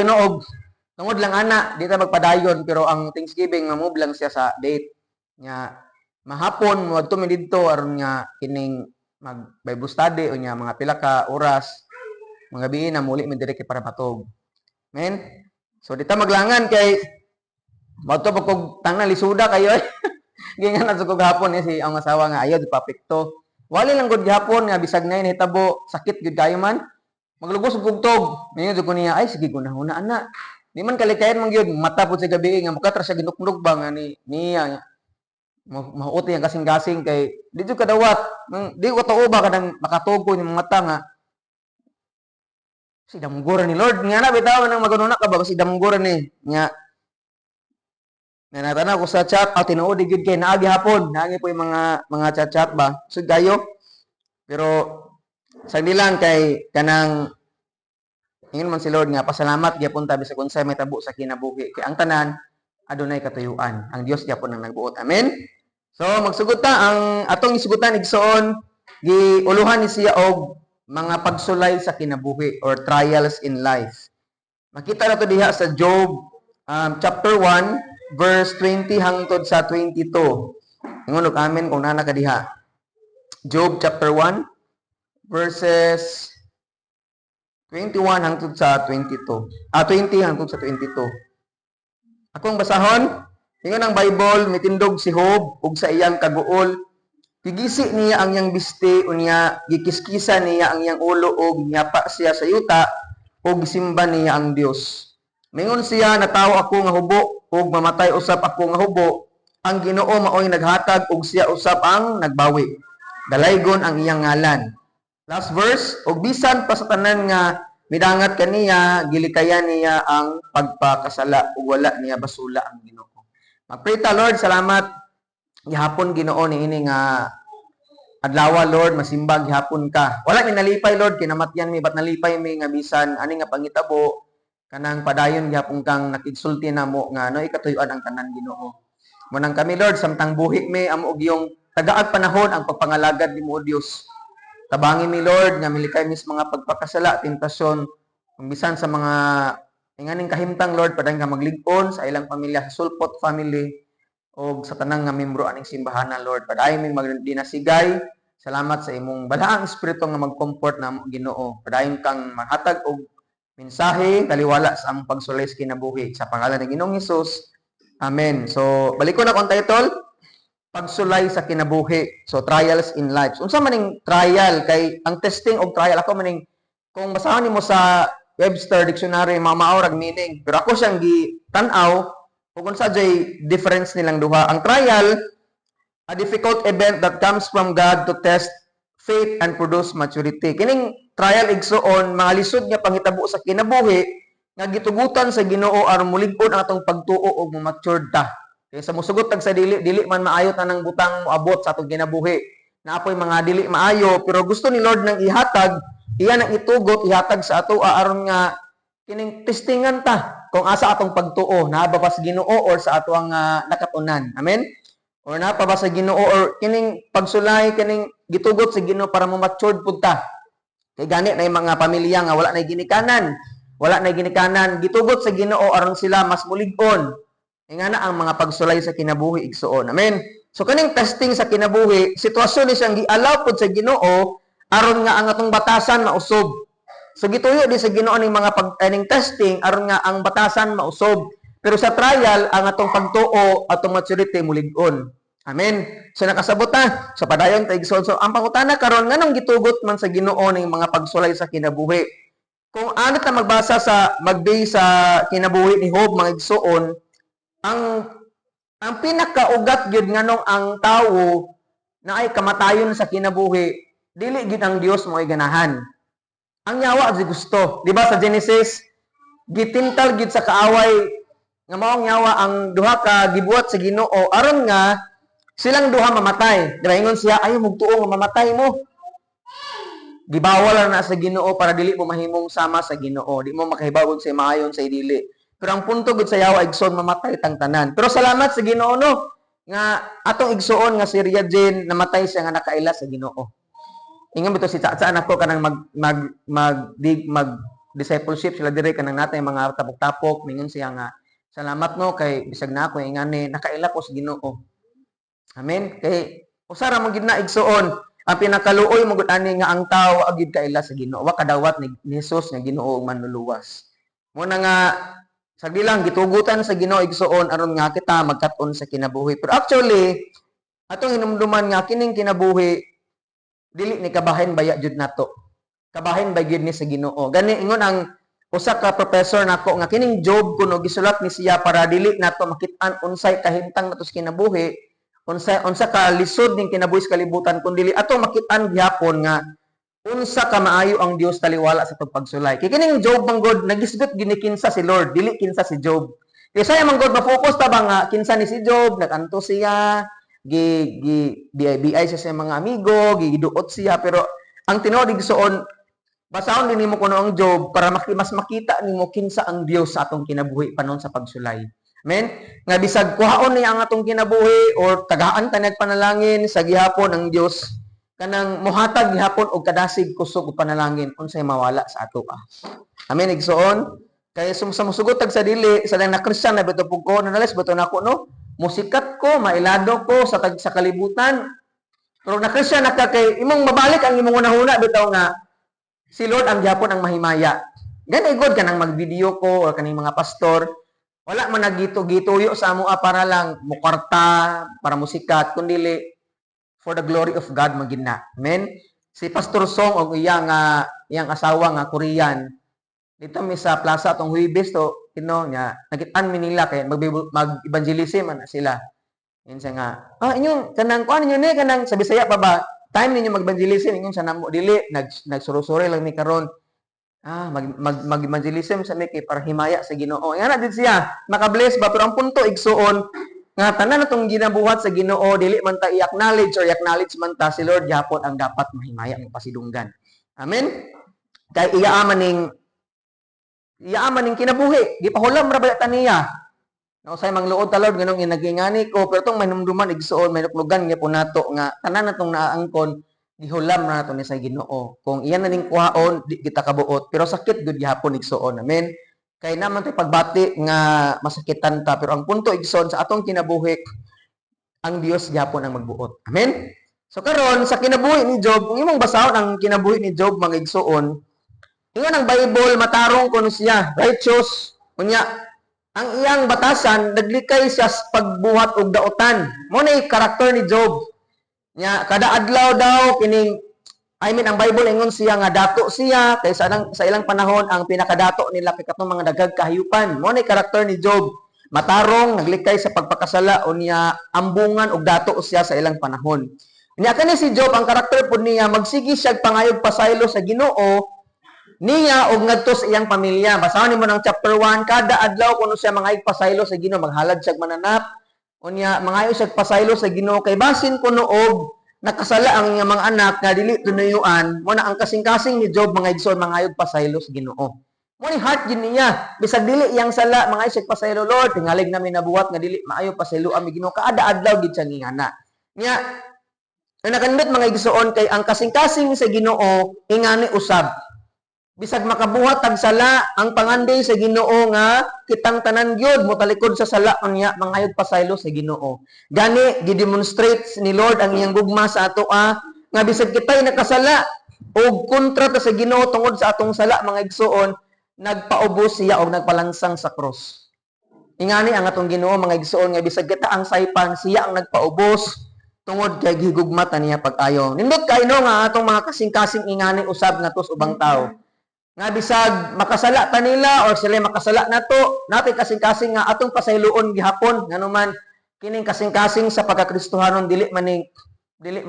Ginoo tungod lang ana, di ta magpadayon, pero ang Thanksgiving mamove lang siya sa date nga mahapon moadto mi didto aron nga kining mag Bible study o nya mga pila ka oras, mga gabi na muli mi diri kay para matug. Men. So di ta maglangan kay moadto pa kog tangna lisuda kayo eh. Gingan na sa kog hapon eh, si ang asawa nga ayaw di papikto. Wali lang gud gihapon nga bisag na hitabo, sakit gud kayo man. Maglugos og tugtog. Ningon jud ko niya, "Ay sige, gunahuna ana." Di man kalikayan man gyud mata pud sa gabi nga mukatra siya ginuknog ba nga ni niya mahuot ang kasing-kasing kay di jud kadawat. Di ko tuo ba kanang makatugo yung mata nga si damgora ni Lord nga na bitaw nang magununa ka ba si damgora ni nga. Nanatanaw ko sa chat, ah, tinuod gyud kay naagi hapon, naagi po yung mga chat-chat ba. So kayo. Pero sagdi lang kay kanang ingon man si Lord nga pasalamat gyapon ta bisag unsay may tabo sa kinabuhi kay ang tanan adunay katuyuan. Ang Dios gyapon ang nagbuot. Amen. So magsugod ta. Ang atong isugutan, igsoon, giuluhan ni siya og mga pagsulay sa kinabuhi or trials in life. Makita na to diha sa Job chapter 1 verse 20 hangtod sa 22. Ingon og amen kung nana ka diha. Job chapter 1 verses 21 hangtod sa 22. Ah, 20 hangtod sa 22. Akong basahon, ingon ang Bible, mitindog si Job ug sa iyang kaguol. Gigisi niya ang iyang biste unya gikiskisa niya ang iyang ulo ug niyapa siya sa yuta ug gisimba niya ang Dios. Mingon siya, "Natawo ako nga hubo ug mamatay usab ako nga hubo. Ang Ginoo maoy naghatag ug siya usab ang nagbawi. Dalaygon ang iyang ngalan." Last verse, ug bisan pa sa tanan nga midangat kaniya, gilikayan niya ang pagpakasala ug wala niya basula ang Ginoo. Magpray ta. Lord, salamat gihapon, Ginoo, niini nga adlaw, Lord, masimba gihapon ka. Wala mi nalipay, Lord, kinamatyan mi, but nalipay mi nga bisan ani nga pangitabo kanang padayon gihapon kang nakigsulti namo nga no ikatuyuan ang tanan, Ginoo. Munang kami, Lord, samtang buhi mi, amo og iyong tagaag panahon ang pagpangalagad nimo, O Dios. Tabangi mi, Lord, nga milikay mi sa mga pagpakasala, tentasyon, kung bisan sa mga inganing kahimtang, Lord, padayon ka maglig-on sa ilang pamilya, sa Sulpot family o sa tanang nga membro aning simbahanan, Lord. Padayon mi magdinasigay. Salamat sa imong balaang espiritu nga mag-comfort namo, Ginoo. Padayon kang maghatag og mensahe, taliwala sa among pagsulay sa kinabuhi. Sa pangalan ng Ginoong Hesus. Amen. So, balik ko na akong title, pagsulay sa kinabuhi. So, trials in life. Unsa man ning trial? Kay ang testing og trial, ako maning kung basahon nimo sa Webster Dictionary, mamao rag meaning. Pero ako siyang gi-tan-aw ug unsa jay difference nilang duha. Ang trial, a difficult event that comes from God to test faith and produce maturity. Kining trial, igsuon, mga lisod nga panghitabo sa kinabuhi nga gitugutan sa Ginoo aron mulig-on ang atong pagtuo ug matured ta. Kay sa musugot tag sa dili, dili man maayo tanang butang moabot sa atong kinabuhi. Naapoy mga dili maayo, pero gusto ni Lord nang ihatag, iya nang itugot, ihatag sa ato aron nga kining testingan ta kung asa atong pagtuo, naa ba pa sa Ginoo or sa ato ang nakatunan. Amen? Or naa pa ba sa Ginoo or kining pagsulay, kining gitugot sa Ginoo para mo matured pud ta. Kay gani na yung mga pamilya nga wala na ginikanan. Wala na ginikanan, gitugot sa Ginoo aron sila mas mulig-on. Nga na ang mga pagsulay sa kinabuhi, igsuon. Amen. So kaning testing sa kinabuhi, sitwasyon ni siyang gi-allow pud sa Ginoo aron nga ang atong batasan mausob. So gituyo di sa Ginoo ning mga pag aning testing aron nga ang batasan mausob. Pero sa trial, ang atong pagtuo, atong maturity mulig-on. Amen. So nakasabot ta. So padayon ta, igsoon. So ang pangutana karon, nganong gitugot man sa Ginoo ning mga pagsulay sa kinabuhi? Kung ano ta magbasa sa magbase sa kinabuhi ni Job, mga igsuon, ang pinakaugat gyud nganong ang tawo na ay kamatayon sa kinabuhi, dili gyud ang Dios mo ay ganahan. Ang yawa di gusto. Di ba sa Genesis, gitintal gyud sa kaaway nga maong yawa ang duha ka gibuhat sa Ginoo aron nga silang duha mamatay. Di ba ingon siya, "Ay mugtuo nga mamatay mo." Gibawal na sa Ginoo para dili mo mahimong sama sa Ginoo. Di mo makahibaw sa maayon sa dili. Pero ang punto gud sa yawa, igsoon, mamatay tang tanan. Pero salamat sa Ginoo no nga atong igsuon nga si Ria Jane, namatay siya nga nakaila sa Ginoo. Ingon bito si Tsatsa ako kanang mag mag mag dig mag discipleship sila dire, kanang natay mga tapok-tapok. Mingon siya nga, "Salamat no, kay bisag na ako ingani, nakaila ko sa Ginoo." Amen. Kay usa ra man gid na, igsuon, ang pinakaluoy mo gud ani nga ang tao agid kaila sa Ginoo, wa kadawat ni Jesus nga Ginoo ug Manluluwas. Mo na nga sagdi lang gitugutan sa Ginoo, igsuon, aron nga kita magkat-on sa kinabuhi. Pero actually, atong hinumduman nga kining kinabuhi dili ni kabahin baya jud nato. Kabahin ba gyud ni sa Ginoo. Gani ingon ang usa ka professor nako nga kining Job kuno gisulat ni siya para dili nato makit-an unsay kahimtang nato sa kinabuhi, unsa ka lisod ning kinabuhi sa kalibutan, kun dili ato makit-an gihapon nga unsa ka maayo ang Dios taliwala sa atong pagsulay. Kay kining Job man gud, nagisgot gini kinsa si Lord, dili kinsa si Job. Kay saya man gud ma-focus ta ba nga kinsa ni si Job, naganto siya, gi gi BI siya sa mga amigo, giduot siya, pero ang tinuod, igsuon, basahon din nimo kuno ang Job para mas makita nimo kinsa ang Dios sa atong kinabuhi panon sa pagsulay. Amen? Nga bisag kuhaon niya ang atong kinabuhi or tagaan ta panalangin sa gihapon, ang Dios kanang mohatag gihapon og kadasig, kusog ug panalangin unsay mawala sa ato ah. Amen, igsuon? Kay sa musugot tag sa dili sa na Christian na bitaw pug ko nanalis bitaw nako no. Musikat ko, mailado ko sa tag sa kalibutan. Pero na Christian na ka, kay imong mabalik ang imong hunahuna bitaw nga si Lord ang gihapon ang mahimaya. Gani god kanang mag-video ko or kaning mga pastor, wala man nagito gituyo sa amo para lang mukwarta, para musikat, kundi for the glory of God magina. Amen. Si Pastor Song og iyang asawa nga Korean. Dito mi sa plaza tong Huwebes to kino nya nakitaan mi nila kay mag evangelism man na sila. Yun siya nga, inyong kanang kuan ninyo ni kanang sa Bisaya pa ba? Time ninyo mag-evangelism, ingon sa namo, dili nagsurusuri lang mi karon. Mag mag mag-evangelism sa mi kay para himaya sa Ginoo. Nga na din siya, makabless ba, pero ang punto, igsuon, nga tanan natong ginabuhat sa Ginoo, dili man ta i-acknowledge or i-acknowledge man ta, si Lord gyapon ang dapat mahimaya mo pasidunggan. Amen. Kay iya man ning kinabuhi, gipahulam ra ba ta niya. Nausay mangluod ta, "Lord, nganong inagingani ko?" Pero tong mainumduman, igsuon, may nuklugan nga po nato nga tanan natong naangkon, gihulam na nato ni sa Ginoo. Kung iyan na ning kuhaon, di kita kabuot, pero sakit gud gihapon, igsuon. Amen. Kay naman tay pagbati nga masakitan ta, pero ang punto, igsuon, sa atong kinabuhi, ang Dios gihapon ang magbuot. Amen. So karon sa kinabuhi ni Job, kung imong basahon ang kinabuhi ni Job, mga igsuon, ingon ang Bible, matarong kuno siya, righteous. Unya, ang iyang batasan, naglikay siya sa pagbuhat og dautan. Mo na karakter ni Job. Nya kada adlaw daw kining, I mean, ang Bible ingon siya nga dato siya kay sa ilang panahon ang pinakadato nila kay katong mga daghang kahayupan. Mo na karakter ni Job. Matarong, naglikay sa pagpakasala, unya ambungan og dato siya sa ilang panahon. Nya kani si Job, ang karakter pud niya, magsige siya pangayog pasaylo sa Ginoo niya og ngadto sa iyang pamilya. Basahon nimo ng chapter 1, kada adlaw kuno siya mangayog pasaylo sa Ginoo, maghalad siya mananap. Unya mangayo siya pasaylo sa Ginoo kay basin kuno og nakasala ang iyang mga anak nga dili tunuyuan. Mo na ang kasing-kasing ni Job, mga igsoon, mangayog pasaylo sa Ginoo. Mo ni heart gid niya. Bisag dili iyang sala, mangayo siya pasaylo, "Lord, tingalig nami nabuhat nga dili maayo, pasaylo ami Ginoo." Kada adlaw gid siya ngingana. Nya ang nakandot, mga igsoon, kay ang kasing-kasing sa Ginoo ingani usab. Bisag makabuhat tag sala, ang pangandoy sa Ginoo nga kitang tanan gyud motalikod sa sala unya mangayog pasaylo sa Ginoo. Gani gidemonstrate ni Lord ang iyang gugma sa ato nga bisag kita'y nakasala og kontra ta sa Ginoo tungod sa atong sala, mga igsuon, nagpaubos siya og nagpalansang sa cross. Ingani ang atong Ginoo, mga igsuon, nga bisag kita ang saypan, siya ang nagpaubos tungod kay gihigugma ta niya pag-ayo. Nindot kay no nga atong mga kasing-kasing ingani usab ngadto sa ubang tao. Nga bisag makasala ta nila or sila makasala nato, natay kasing-kasing nga atong pasayloon gihapon, nganuman kining kasing-kasing sa pagkakristohanon dili man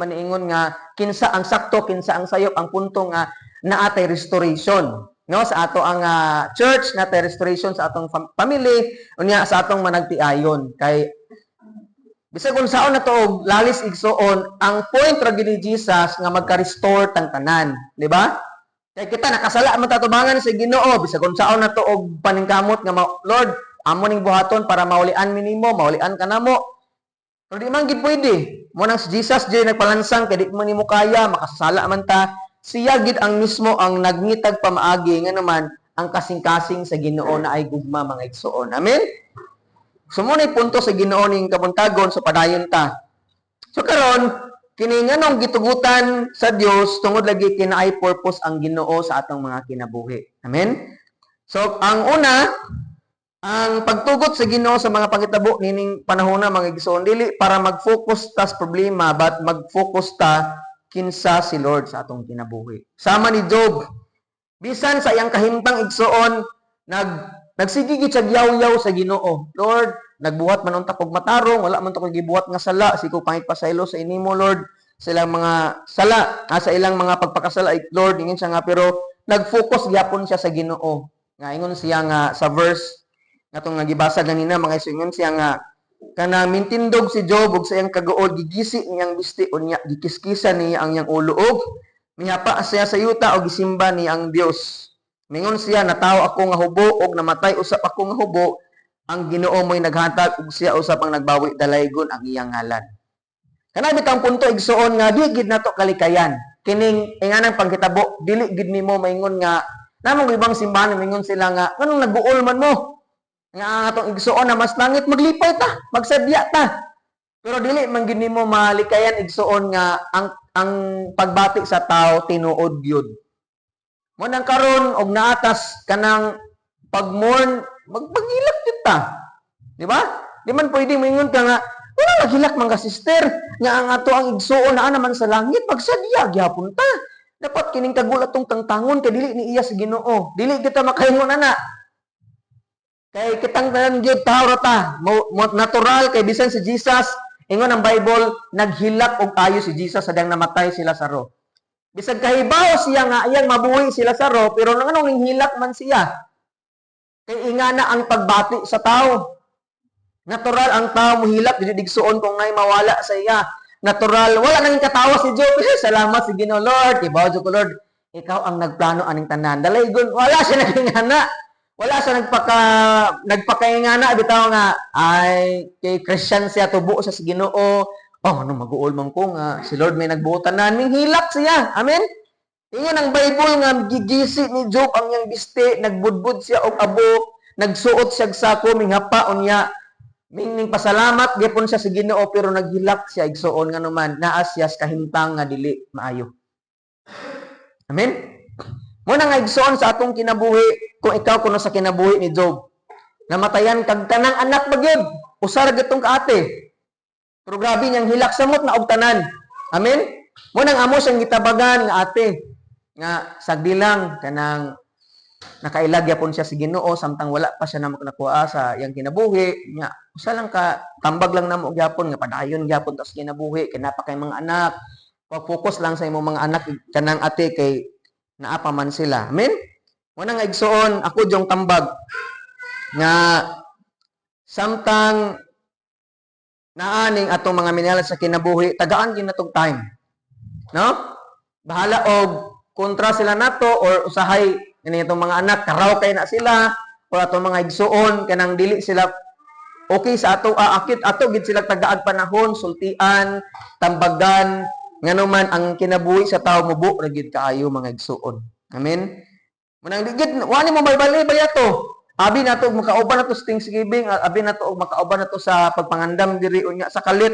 niingon nga kinsa ang sakto, kinsa ang sayop. Ang punto nga naatay restoration no sa ato ang church, natay restoration sa atong family, unya sa atong managtiayon. Kay bisag unsaon na to og lalis, igsuon, ang point ra gid ni Jesus nga magka-restore tang tanan, di ba? Kay kita nakasala man tatubangan sa Ginoo, bisag unsaon na to og paningkamot nga "Lord, amo ning buhaton para maulian mi nimo, maulian ka namo." Pero di man gid pwede. Mo nang si Jesus jud nagpalansang kay di man nimo kaya, makasasala man ta. Siya gid ang mismo ang nagngitag pamaagi nga naman ang kasing-kasing sa Ginoo na ay gugma, mga igsoon. Amen? So mo na punto sa Ginoo ning kabuntagon, so padayon ta. So karon, kini nganong gitugutan sa Dios, tungod lagi kay naay purpose ang Ginoo sa atong mga kinabuhi. Amen? So ang una, ang pagtugot sa Ginoo sa mga pangitabo nining panahona, mga igsoon, dili para mag-focus ta sa problema but mag-focus ta kinsa si Lord sa atong kinabuhi. Sama ni Job, bisan sa iyang kahimtang, igsoon, nagsige gid siya yaw-yaw sa Ginoo. "Lord, nagbuhat man unta kog matarong, wala man to koy gibuhat nga sala, sige ko pangigpasaylo sa inimo, Lord, sa ilang mga sala, sa ilang mga pagpakasala, ay, Lord," ingon siya nga, pero nag-focus gyapon siya sa Ginoo. Nga ingon siya nga sa verse nga tong gibasa ganina, mga igsoon, ingon siya nga kana mintindog si Job ug sa iyang kaguol gigisi niyang bisti, unya gikiskisan niya ang iyang ulo ug mihapa siya sa yuta og gisimba niya ang Dios. Mingon siya, "Natawo ako nga hubo ug namatay usab ako nga hubo. Ang Ginoo mo'y naghatag ug siya usab ang nagbawi, dalaygon ang iyang ngalan." Kana bitang punto, igsoon, nga di gid nato kalikayan. Kining inganang panghitabo, dili gid nimo maingon nga namong ibang simbahan, maingon sila nga nganong nag-uol man mo? Nga ang atong igsoon na mas langit, maglipay ta, magsadya ta. Pero dili man gid nimo malikayan, igsoon, nga ang pagbati sa tao tinuod gyud. Mo nang karon og naatas kanang pag-mourn, magpagilak gyud ta. Di ba? Di man pwede moingon ka nga wala, maghilak man ka, sister, nga ang ato ang igsuon naa naman sa langit, magsadya gyapon ta. Dapat kining kagulat tong tangtangon kay dili ni iya sa Ginoo. Dili kita makaingon ana. Kay kitang tanan gyud, tao ra ta. Mo, natural kay bisan si Jesus, ingon ang Bible, naghilak og ayo si Jesus sa dang namatay si Lazaro. Bisag kahibaw siya nga iyang mabuhi si Lazaro, pero nganong hilak man siya? Kay ingana ang pagbati sa tao. Natural ang tao muhilak dili, igsoon, kung ngay mawala sa iya. Natural, wala nang katawa si Job. "Eh, salamat si Ginoo, Lord. Ibaw ko, Lord. Ikaw ang nagplano aning tanan." Dalaygon, wala siya nagingana. Wala siya nagpakaingana bitaw nga ay kay Christian siya, tubo siya sa Ginoo. "Oh, ano mag-uol man ko nga si Lord may nagbuot tanan," ning hilak siya. Amen. Ingon ang Bible nga gigisi ni Job ang iyang biste, nagbudbud siya og abo, nagsuot siya og sako, minghapa unya mingning pasalamat gyapon siya sa Ginoo, pero naghilak siya, igsoon, nga naman naa siya sa kahimtang nga dili maayo. Amen. Mo na nga, igsoon, sa atong kinabuhi, kung ikaw kuno sa kinabuhi ni Job, namatayan kag tanang anak ba gyud, usa ra gyud tong kaate. Pero grabe niyang hilak, samot na og tanan. Amen? Mo nang amo siyang gitabagan nga ate nga sagdi lang kanang nakailag yapon siya sa Ginoo samtang wala pa siya na nakuha sa iyang kinabuhi nya. Usa lang ka tambag lang namo gyapon nga padayon gyapon tas kinabuhi kay napa kay mga anak, pag-focus lang sa imong mga anak kanang ate kay naa pa man sila. Amen. Mo na nga, igsoon, ako jong tambag nga samtang naaning atong mga minalas sa kinabuhi, tagaan gyud natong time, no? Bahala og kontra sila nato or usahay ini itong mga anak karaw kay na sila or atong mga igsuon kanang dili sila okay sa ato, akit ato gid sila tagaag panahon, sultian, tambagan, ngano man ang kinabuhi sa tao mubo ra gid kaayo, mga igsuon. Amen. Munang di gid wani mo balbali ba yato. Abi nato og makauban nato sa Thanksgiving, abi nato og makauban nato sa pagpangandam diri unya sa kalit.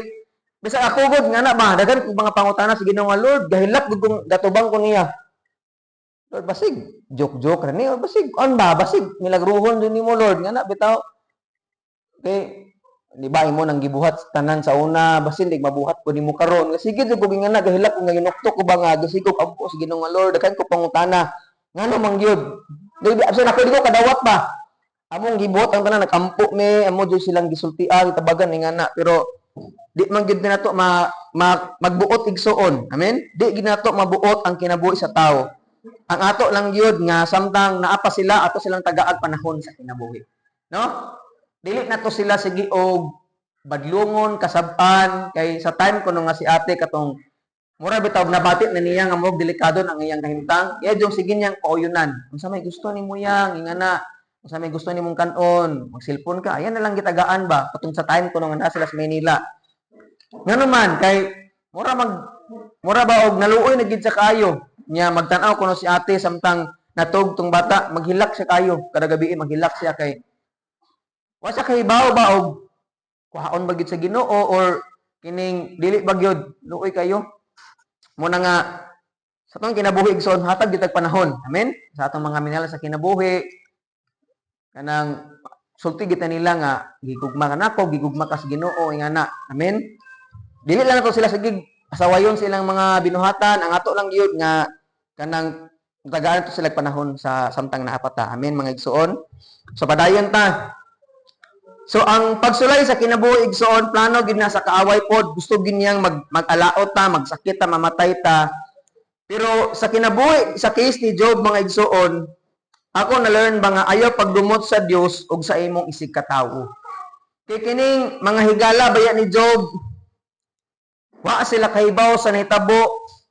Bisag ako gud nga na ba, daghan kog mga pangutana sa Ginoo nga, "Lord, gahilak gud kong gatubang ko niya. Lord, basig joke joke ra ni or basig on ba, basig milagruhon din nimo, Lord," nga na bitaw. Kay di ba imo nang gibuhat tanan sa una, basin di mabuhat ko nimo karon. Nga sige jud ko nga na gahilak ko nga ginuktok ko ba nga gasig ko ampo sa Ginoo nga, "Lord, daghan ko pangutana. Ngano man gyud?" Di absa ako di ko kadawat ba. Among gibuhat ang tanan, nakampo me, amo jud silang gisultian, tabagan ni nga na, pero di man gyud nato ma magbuot, igsuon. Amen. Di gid nato mabuot ang kinabuhi sa tao. Ang ato lang gyud nga samtang naa pa sila, ato silang tagaag panahon sa kinabuhi. No? Dili nato sila sige og badlungon, kasab-an, kay sa time kuno nga si ate katong mura bitaw nabati na niya nga murag delikado na ang iyang kahimtang. Iya jong sige niyang pauyunan. "Unsa may gusto nimo yang?" ingana. "Unsa may gusto nimong kan-on? Magselfon ka." Ayan na lang gitagaan ba katong sa time kuno nga naa sila sa Maynila. Ngano man kay mura ba og naluoy na gid sa kaayo niya magtan-aw kuno si ate samtang Natog tong bata, maghilak siya kayo kada gabi, maghilak siya kay wa siya kahibaw ba og kuhaon ba gyud sa Ginoo or kining dili ba gyud. Luoy kayo. Mo na nga sa atong kinabuhi, igsoon, hatag gyud tag panahon. Amen. Sa atong mga minahal sa kinabuhi, kanang sulti kita nila nga gigugma ka nako, gigugma ka sa Ginoo, ingana. Amen. Dili lang nato sila sige asawayon silang mga binuhatan. Ang ato lang gyud nga kanang tagaan to sila panahon sa samtang naa pa ta. Amen, mga igsoon. So padayon ta. So ang pagsulay sa kinabuhi, igsoon, plano gid na sa kaaway pod. Gusto gid niyang mag-alaot ta, magsakit ta, mamatay ta. Pero sa kinabuhi, sa case ni Job, mga igsoon, ako na-learn ba nga ayaw pagdumot sa Dios ug sa imong isig katawo. Kay kining mga higala baya ni Job, wa sila kahibaw sa nahitabo.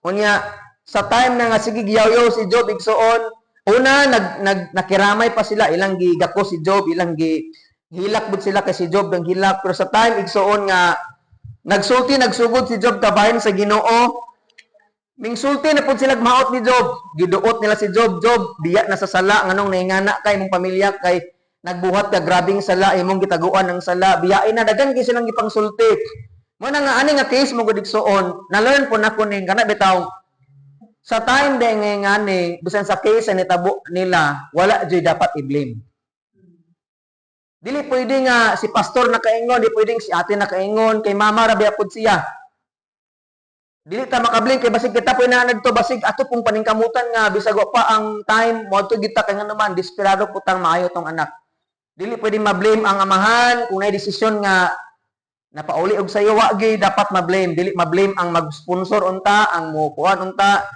Unya sa time na nga sige giyaw si Job, igsoon, una nag, nag nakiramay pa sila, ilang gigako si Job, ilang gi hilak bud sila kay si Job ang hilak. Pero sa time, igsoon, nga nagsulti, nagsugod si Job kabahin sa Ginoo, mingsulti na pud sila maot ni Job. Giduot nila si Job. "Job, biya na sa sala. Nganong naingana kay imong pamilya kay nagbuhat ka grabing sala, imong gitaguan ng sala. Biyain na." Daghan kay silang gipangsulti. Mo na nga ani nga case mo gud, igsoon, na-learn po nako ning kana bitaw sa time de nga ngani, bisan sa case sa nitabo nila, wala jud dapat i-blame. Dili pwede nga si pastor nakaingon, di pwedeng si ate nakaingon, kay mama ra biya pud siya. Dili ta makablame kay basig kita po na nagto, basig ato pong paningkamutan nga bisag wa pa ang time moadto kita kay nga naman desperado po tang maayo tong anak. Dili pwede ma-blame ang amahan kung nay desisyon nga napauli og sayo, wa gyud dapat ma-blame. Dili ma-blame ang mag-sponsor unta, ang mo kuan unta.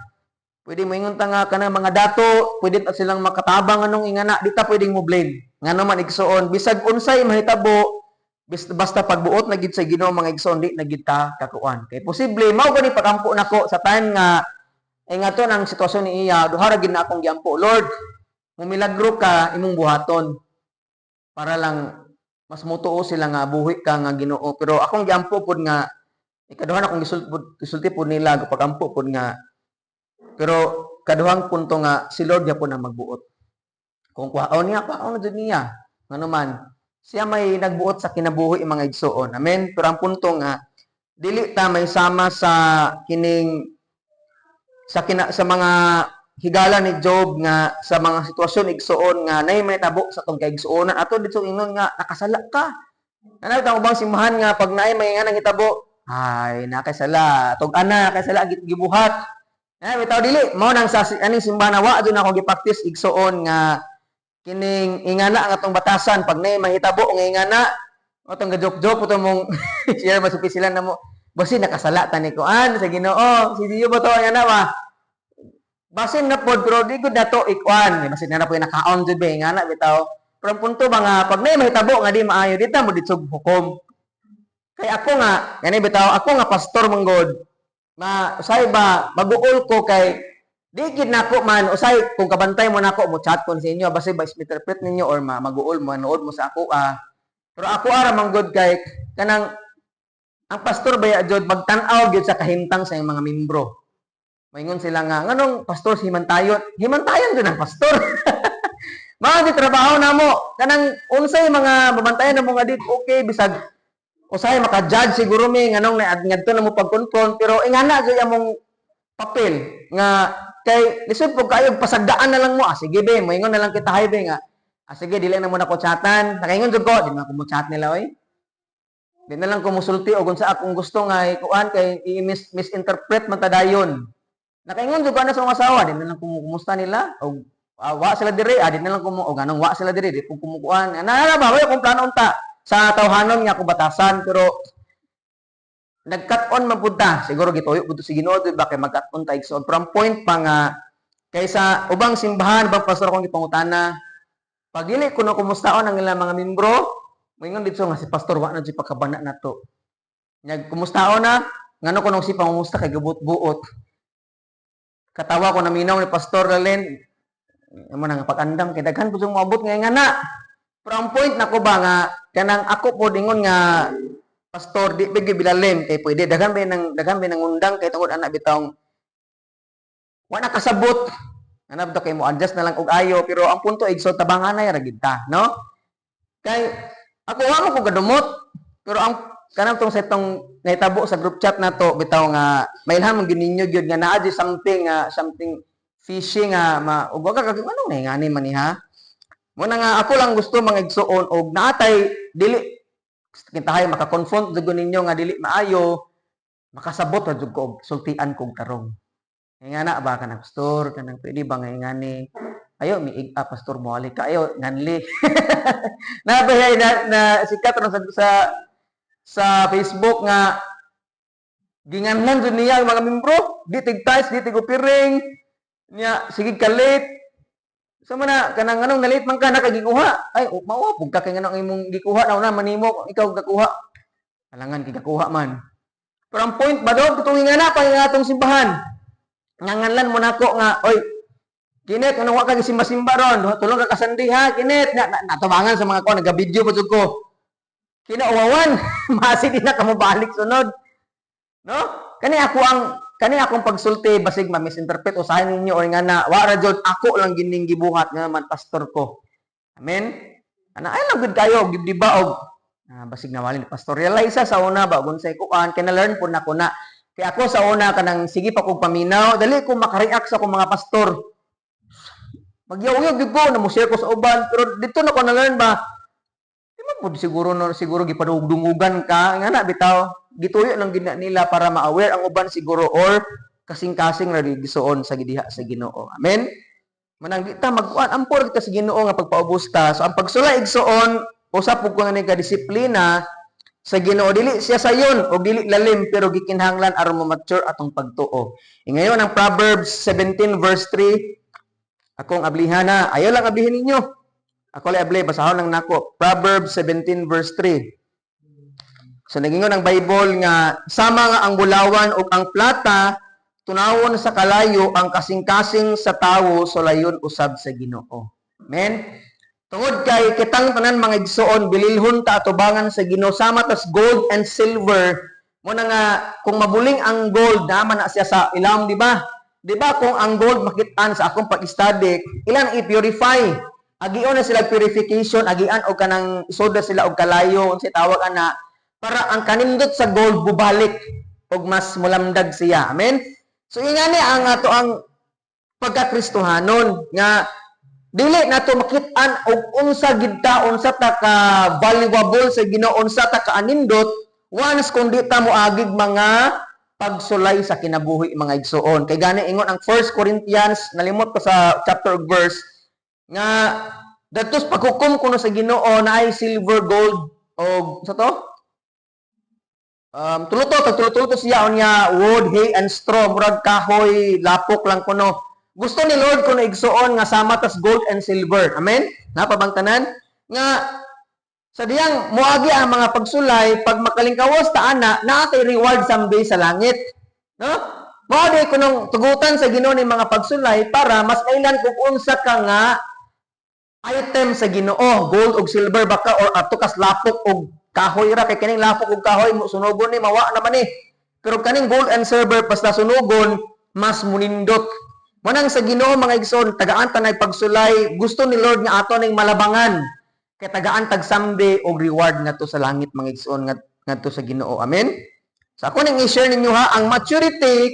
Pwede mo ingon ta nga kanang mga dato, pwede ta silang makatabang anong ingana, di ta pwedeng mo blame. Ngano man, igsoon, bisag unsay mahitabo, basta pagbuot na gid sa Ginoo, mga igsoon, di na gid ta kakuan. Kay posible mao gani pakampo nako sa time nga ay nga to nang sitwasyon ni iya, duha ra gid na akong giampo. "Lord, mumilagro ka, imong buhaton para lang mas mutuo sila nga buhi ka nga Ginoo." Pero akong giampo pod nga ikaduha na akong gisulti pod nila, pagampo pod nga, pero kaduhang punto nga si Lord gyapon ang magbuot. Kung kuhaon niya, kuhaon na jud niya. Ngano man, siya may nagbuot sa kinabuhi, mga igsoon. Amen. Pero ang punto nga dili ta may sama sa kining sa mga higala ni Job nga sa mga sitwasyon, igsoon, nga nay may tabo sa tong kaigsuonan ato dito ingon nga nakasala ka. Ano ta ubang simbahan nga pag naay may nga nangitabo, ay nakasala, tug ana nakasala gibuhat. Ay bitaw dili mao nang sa aning simbahan na wa jud ako gi-practice, igsoon, nga kining ingana ang atong batasan pag naay mahitabo nga ingana atong ga-joke-joke to mong share ba sila na mo basin nakasala ta ni kuan sa Ginoo si Diyo ba to ingana ba, basin na pod, pero di gud nato ikuan, basin na na po nakaon jud ba ingana bitaw. Pero ang punto ba nga pag naay mahitabo nga di maayo, di ta mo ditsog hukom. Kay ako nga gani bitaw, ako nga pastor man god, ma usay ba maguol ko kay di gid nako man usay kung kabantay mo nako mo chat kon sa inyo, basi ba misinterpret ninyo or ma maguol mo manood mo sa ako ah. Pero ako ara man gud kay kanang ang pastor baya jud magtan-aw gyud sa kahimtang sa iyang mga membro. Maingon sila nga nganong pastor si himantayon, himantayon jud ang pastor. Mga di trabaho namo kanang unsay mga babantayan namo nga di okay, bisag usahay maka-judge siguro mi nganong na ngadto na mo pag-confront, pero ingana gyud among papel nga kay lisod pud kayo pasagdaan na lang mo. "Ah, sige be," moingon na lang kita hay be nga, "Ah, sige, dili na mo na ko chatan." Nakaingon jud ko, di man ko mo chat nila oy. Di na lang ko musulti og unsa akong gusto nga ikuan kay i-mis misinterpret man ta dayon. Nakaingon jud ko ana sa mga asawa, di na lang ko kumusta nila og wa sila diri, di na lang ko mo og anong wa sila diri, di ko kumukuan. Ana ba wa kung plano unta sa tawhanon nga ako batasan, pero nag-cut on man pud ta. Siguro gituyo pud to si Ginoo ba kay mag-cut on ta, igsoon. Pero ang point pa nga kaysa ubang simbahan, ubang pastor akong gipangutana, pag dili ko na kumustaon ang ilang mga membro, moingon dito nga si pastor wa na jud pagkabana nato. Nyag kumustaon na, ngano ko nung si pangumusta kay gabut-buot. Katawa ko naminaw ni Pastor Lalen, amo na nga pag-andam kay daghan pud moabot nga nga na. Pero ang point nako ba nga kanang ako po ingon nga pastor di bigi bilalim kay pwede daghan ba nang undang kay tungod ana bitawng wa na kasabot. Anab to kay mo adjust na lang og ayo, pero ang punto, igsoon, tabanganay ra gid ta, no? Kay ako, wa mo ko gadumot, pero ang kanang tong sa itong nahitabo sa group chat nato bitaw nga mailhan man gyud ninyo gyud nga naa gyud something nga something fishy nga ma ug wa ka kag ano na ngani man ni ha. Mo na nga ako lang gusto, mga igsuon, og naatay dili kintahay maka-confront jud ko ninyo nga dili maayo, makasabot ra jud ko og sultian kog tarong. Nga na ba kanang, "Pastor, kanang pwede ba nga ingani?" Ayo miig, "Ah, pastor, moali ka ayo nganli." Na ba na, na sikat ron sa Facebook nga ginganlan jud niya ang mga membro, di tig tithes, di tig offering niya, sige ka late. Sa man na kanang anong na-late man ka nakagikuha, ay mao pug ka kay nganong imong gikuha na una manimo ikaw gakuha, alangan kay gakuha man. Pero ang point ba doon, katong nga na pa nga atong simbahan nganganlan mo nako nga, "Oy Kinet, anong wa ka gisimba-simba ron? Duha tulong ka kasandi ha, Kinet." Na, na, natabangan sa mga ko, nagabidyo pa jud ko. Kinauwawan, masi di na kamo balik sunod. No? Kani akong pagsulti basig ma-misinterpret usahay ninyo or nga na wa ra jud ako lang gining gibuhat nga man pastor ko. Amen. Ana ay lang gud kayo di ba og basig nawali ni Pastor realize sa una ba gun say kuan kay na-learn po nako na. Kay ako sa una kanang sige pa kog paminaw, dali ko makareact sa akong mga pastor. Magyaw-yaw gyud ko na mo share ko sa uban, pero dito na ko na-learn ba. Di man pud siguro, no, siguro gipadungog-dungugan ka nga na bitaw. Gituyo lang gid na nila para ma-aware ang uban siguro or kasing-kasing ra gisuon sa gidiha sa Ginoo. Amen. Manang di ta magkuan, ampor kita sa Ginoo nga pagpaubos ta. So ang pagsulay, igsuon, usa pud ko nga ni ka disiplina sa Ginoo. Dili siya sayon o dili lalim, pero gikinahanglan aron mo mature atong pagtuo. E ngayon ang Proverbs 17 verse 3, akong ablihan na. Ayaw lang ablihin ninyo. Ako lang abli, basahon lang nako. Proverbs 17 verse 3. So nagingon ang Bible nga sama nga ang bulawan ug ang plata tunawon sa kalayo, ang kasing-kasing sa tawo sulayon usab sa Ginoo. Amen. Tungod kay kitang tanan, mga igsuon, bililhon ta atubangan sa Ginoo sama tas gold and silver. Mo na nga kung mabuling ang gold, naman na siya sa ilam, di ba? Di ba kung ang gold makitaan sa akong pag-study, ilan i-purify? Agion na sila purification, agian og kanang isoda sila og kalayo, unsay tawag ana, para ang kanindot sa gold bubalik og mas mulamdag siya. Amen. So ingani ang ato ang pagkakristohanon nga dili nato makit-an og unsa gid ta, unsa ta ka valuable sa Ginoo, unsa ta ka anindot once kung di ta moagig mga pagsulay sa kinabuhi, mga igsuon. Kay gani ingon ang 1 Corinthians, nalimot ko sa chapter ug verse, nga dadtos paghukom kuno sa Ginoo na ay silver, gold og sa to tuluto, tag tuluto siya unya wood, hay and straw, murag kahoy, lapok lang kuno. Gusto ni Lord kuno, igsuon, nga sama tas gold and silver. Amen? Napabang tanan nga sa diyang moagi ang mga pagsulay, pag makalingkawas ta ana, naa tay reward someday sa langit. No? Mao di kunong tugutan sa Ginoo ni mga pagsulay para mas kailan kung unsa ka nga item sa Ginoo, gold ug silver baka or ato kas lapok og kahoy ra, kay kining lapok ug kahoy mo sunugon ni mawa naman ni. Pero kaning gold and silver, basta sunugon, mas munindot. Manang sa Ginoo, mga igsoon, tagaan ta pagsulay, gusto ni Lord nga ato ning malabangan. Kay tagaan tag someday og reward ngadto sa langit, mga igsoon, ngadto sa Ginoo. Amen. Sa ako ning i-share ninyo ha, ang maturity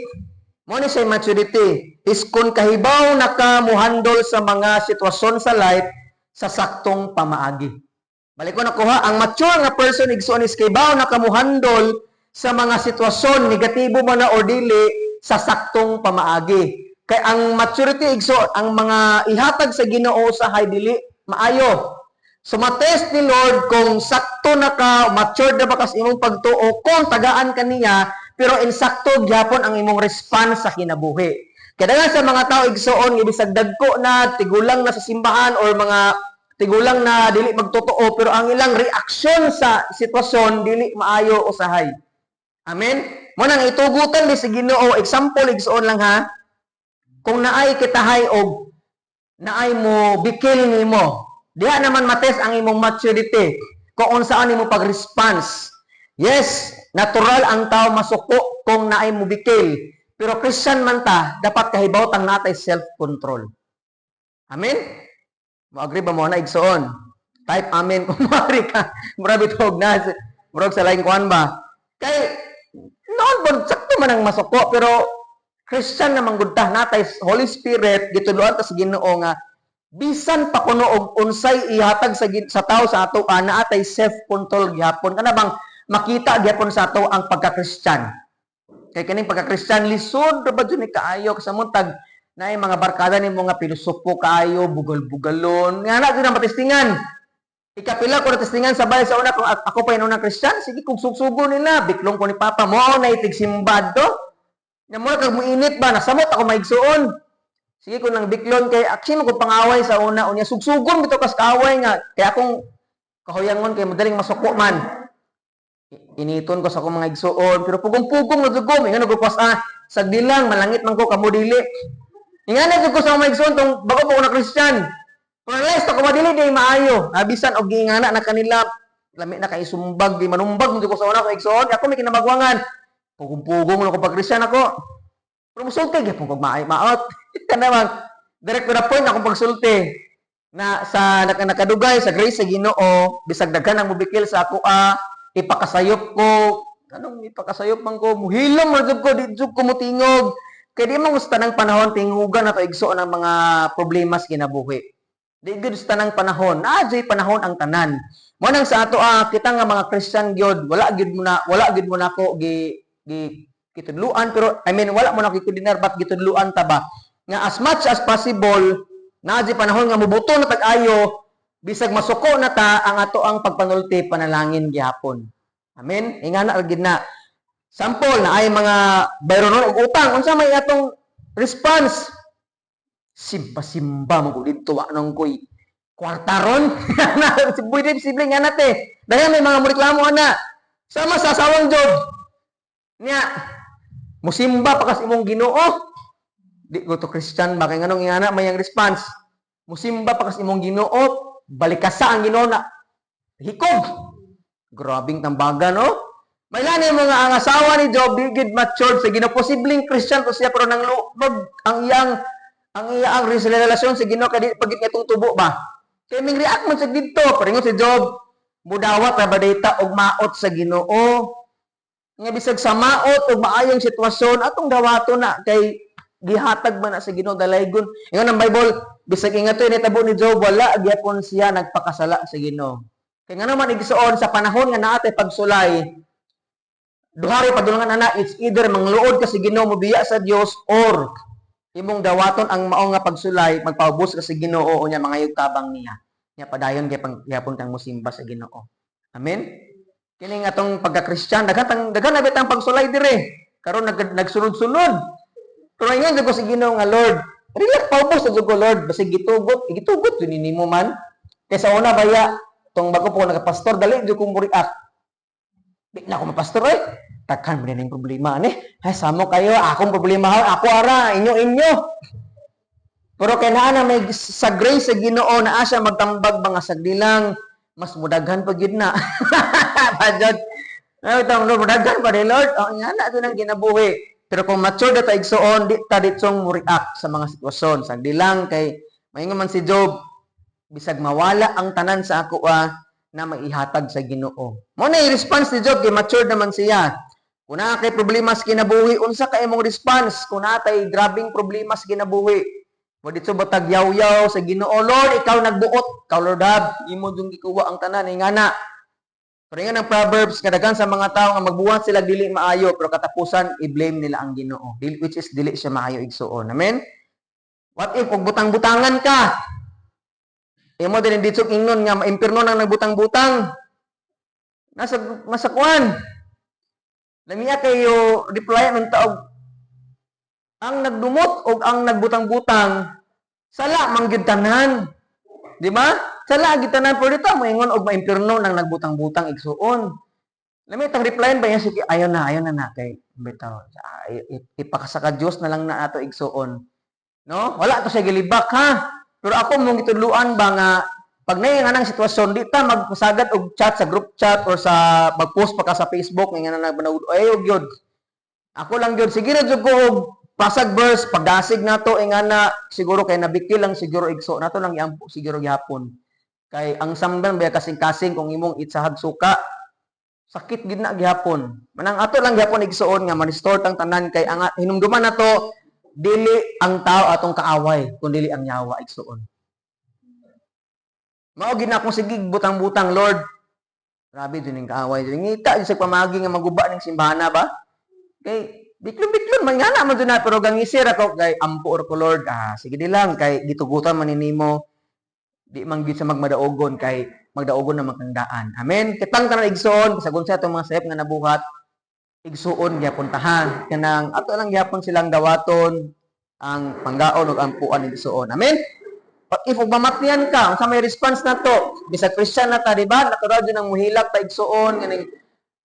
mo ni say maturity is kung kahibaw na ka muhandle sa mga sitwasyon sa life sa saktong pamaagi. Balik ko na kuha, ang mature nga person, igsoon, is kahibaw na ka muhandle sa mga sitwasyon, negatibo man na or dili, sa saktong pamaagi. Kay ang maturity, igsoon, ang mga ihatag sa Ginoo sa dili maayo. So matest ni Lord kung sakto na ka, matured na ba kas imong pagtuo, kung tagaan ka niya, pero insakto gyapon ang imong response sa kinabuhi. Kaya nga sa mga tao, igsoon, ibig dagko na, tigulang na sa simbahan or mga tigulang na dili magtotoo, pero ang ilang reaksyon sa sitwasyon dili maayo usahay. Amen? Mo nang itugutan ni sa Ginoo, example, igsoon lang ha. Kung naay kitahay og naay mo bikil nimo, diha naman matest ang imong maturity kung unsaan nimo pag-response. Yes, natural ang tao masuko kung naay mo bikil. Pero Christian man ta, dapat kahibaw tang natay self-control. Amen? Mo agree ba mo na, igsoon? Type "amen" kung mo agree ka. Murag bitog na. Murag sa laing kuan ba? Kay noon po, sakto man ang masuko, pero Christian na manggud ta, natay Holy Spirit, gitudloan ta sa Ginoo nga bisan pa kuno og unsay ihatag sa tao sa ato, naa tay self-control gihapon, kana bang makita gihapon sa ato ang pagka-Christian. Kay kaning pagka-Christian, lisod ra ba jud ni kaayo sa muntag naay mga barkada nimo nga pilosopo kaayo, bugal-bugalon nga na jud ang matestingan. Ikapila ko na testingan sa balay sa una, kung ako pa yung unang Christian, sige kung sugsugo nila, biklong ko ni Papa mo na itig simbad to. Nya mo kag muinit ba, nasamot ako maigsuon. Sige ko nang biklon kay action ko pangaway sa una, unya sugsugon bitaw kas kaaway nga kay akong kahuyangon kay madaling masuko man. Initon ko sa akong mga igsuon, pero pugong-pugong na jud ko, ingon ko ah, sagdilang malangit man ko, kamo dili. Ingana jud ko sa akong mga igsuon tong bago pa ko na Christian. Kung realize ko madili di maayo, nabisan og giingana na kanila, lami na kay sumbag, di manumbag mo jud ko sa una ko igsuon, ako may kinabagwangan. Pugong-pugong na ko pag Christian ako. Pero musulti gyapon kog maayo maot. Kana bang direct to the point akong pagsulti na sa nakadugay sa grace sa Ginoo, bisag daghan ang mubikil sa ako ah, ipakasayop ko, anong ipakasayop man ko, muhilom ra jud ko, di jud ko mutingog. Kay di man gusto ng panahon tingugan na to, igsoon, ang mga problema sa kinabuhi. Di gud sa tanang panahon, naa jud panahon ang tanan. Mo nang sa ato ah, kita nga mga Christian gyud, wala gyud mo nako gi gi gitudluan, pero I mean, wala mo na gikudinar bat gitudluan ta ba nga as much as possible naa jud panahon nga mubuto na tag-ayo, bisag masuko na ta, ang ato ang pagpanulti, panalangin gihapon. Amen. Ingana ra gid na. Sample na ay mga bayronon og utang, unsa may atong response? Simba-simba mo ko didto, wa nang koy kwarta ron. Si pwede posible nga nate. Dahil may mga moreklamo ana. Sama sa asawang Job. Nya, musimba pa kas imong Ginoo. Di ko to Christian ba, kay nganong ingana may ang response? Musimba pa kas imong Ginoo, balikasa ang Ginoo na. Hikog. Grabing tambagan, no? May lani mo nga ang asawa ni Job di gid matured sa Ginoo. Posibleng Christian to siya, pero nang lubog ang iyang relasyon sa Ginoo kay di pagit nga tubo ba. Kay ming react man sa didto, pero si Job, mudawat ra ba data og maot sa Ginoo? Nga bisag sa maot og maayong sitwasyon, atong dawaton na kay gihatag man na sa Ginoo, dalaygon. Ingon ang Bible, bisag ingato nitabo ni Job, wala gyapon siya nagpakasala sa Ginoo. Kay ngano man, igsuon, sa panahon nga naa tay pagsulay, duha ray padulungan ana: it's either mangluod ka sa Ginoo, mobiya sa Dios, or imong dawaton ang mao nga pagsulay, magpaubos ka sa Ginoo, unya mangayog tabang niya. Nya padayon kay gyapon kang mosimba sa Ginoo. Amen. Kini nga atong pagka-Christian, daghan na bitang pagsulay dire. Karon nagsunod-sunod. Pero ingon jud ko sa Ginoo nga, "Lord, relax, paubos sa jud ko, Lord, basig gitugot, gitugot jud nimo man." Kay sa una baya, tong bago po nagapastor, dali jud ko mo react. Di na ako mapastor eh. Takkan mo din problema ani. Ay, samo kayo, akong problema ha, ako ara, inyo inyo. Pero kay naa na may sa grace sa Ginoo, naa siya magtambag mga sagdilang mas mudaghan pa gyud na. Pajod. Ay, tawag, Lord, mudaghan pa ni Lord. Oh, nga na ito nang kinabuhi. Pero kung mature na ta, igsuon, di ta ditsong mo react sa mga sitwasyon. Sagdilang kay maingon man si Job, bisag mawala ang tanan sa ako ah, na maihatag sa Ginoo. Mo na yung response ni Job kay mature naman siya. Kung naa kay problema sa kinabuhi, unsa ka imong response? Kung naa tay grabing problema sa kinabuhi, mo dito ba tag yaw-yaw sa Ginoo, "Lord, ikaw nagbuot, ikaw Lord hab, imo jung gikuha ang tanan," ingana. Pero nga ng Proverbs, kadaghan sa mga tao nga magbuhat sila dili maayo, pero katapusan i-blame nila ang Ginoo, dili, which is dili siya maayo, igsuon. Amen. What if og butang-butangan ka? Imo din dito ingnon nga maimpirno nang nagbutang-butang. Nasa kuan. Lamiya kayo reply ng taog ang nagdumot og ang nagbutang-butang, sala man gyud tanan. Di ba? Sala gyud tanan, pero dito moingon og maimpirno nang nagbutang-butang, igsuon. Lami tang replyan ba yan, sige, ayaw na na kay bitaw. Ipakasaka Dios na lang na ato, igsuon. No? Wala to siya gilibak ha. Pero ako mong gitudluan ba nga pag naa nga nang sitwasyon, di ta magpasagad og chat sa group chat or sa mag-post pa ka sa Facebook nga na nagbanawd, ay og gyud. Ako lang gyud, sige ra jud ko og Pasag verse pagdasig nato ingana siguro kay nabikil lang siguro, igso, nato lang iampo siguro gihapon. Kay ang samdan ba kasing-kasing kung imong itsahag suka, sakit gid na gihapon. Manang ato lang gihapon, igsuon, nga ma-restore tang tanan kay ang hinumduman nato, dili ang tao atong kaaway kun dili ang yawa, igsuon. Mao gid na akong sige butang-butang, "Lord. Grabe din ning kaaway. Ngita sa pamagi nga maguba ning simbahana ba?" Kay biklon-biklon man nga na man na, pero gangisir ako kay ampo or ko, "Lord. Ah, sige di lang kay gitugutan man nimo. Di man gyud sa magmadaogon kay magdaogon na kang daan." Amen. Kitang tanan, igsuon, bisag unsa atong mga sayop nga nabuhat, igsuon gyapon tahan. Kanang ato lang gyapon silang dawaton ang panggaon ug ampuan, igsuon. Amen. But if mamatyan ka, unsa may response nato? Bisag Christian na ta, di ba? Natural jud ang muhilak ta, igsuon, ganing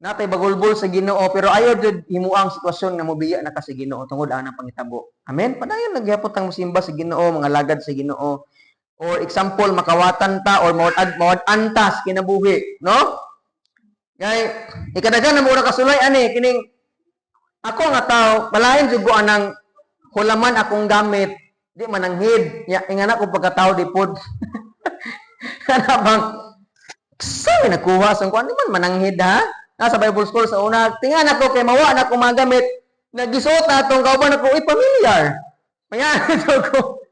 natay bagulbol sa Ginoo, pero ayaw jud himuang sitwasyon nga mobiya na ka sa Ginoo tungod anang pangitabo. Amen. Padayon lang gyapon tang mosimba sa Ginoo, mga lagad sa Ginoo. Or example, makawatan ta or mawad-an ta sa kinabuhi, no? Kay ikadaghan na mo kasulay ani kining ako nga tao, malain jud ko anang hulaman akong gamit, di mananghid. Ya, ingana ko pagkatao di pod. Kana bang sa nakuha sa kuan, di man mananghid ha. Nasa Bible school sa una, tingan ako kay mawa na akong mga gamit. Nagisuot na atong kauban ako, uy, familiar. Mayan ko.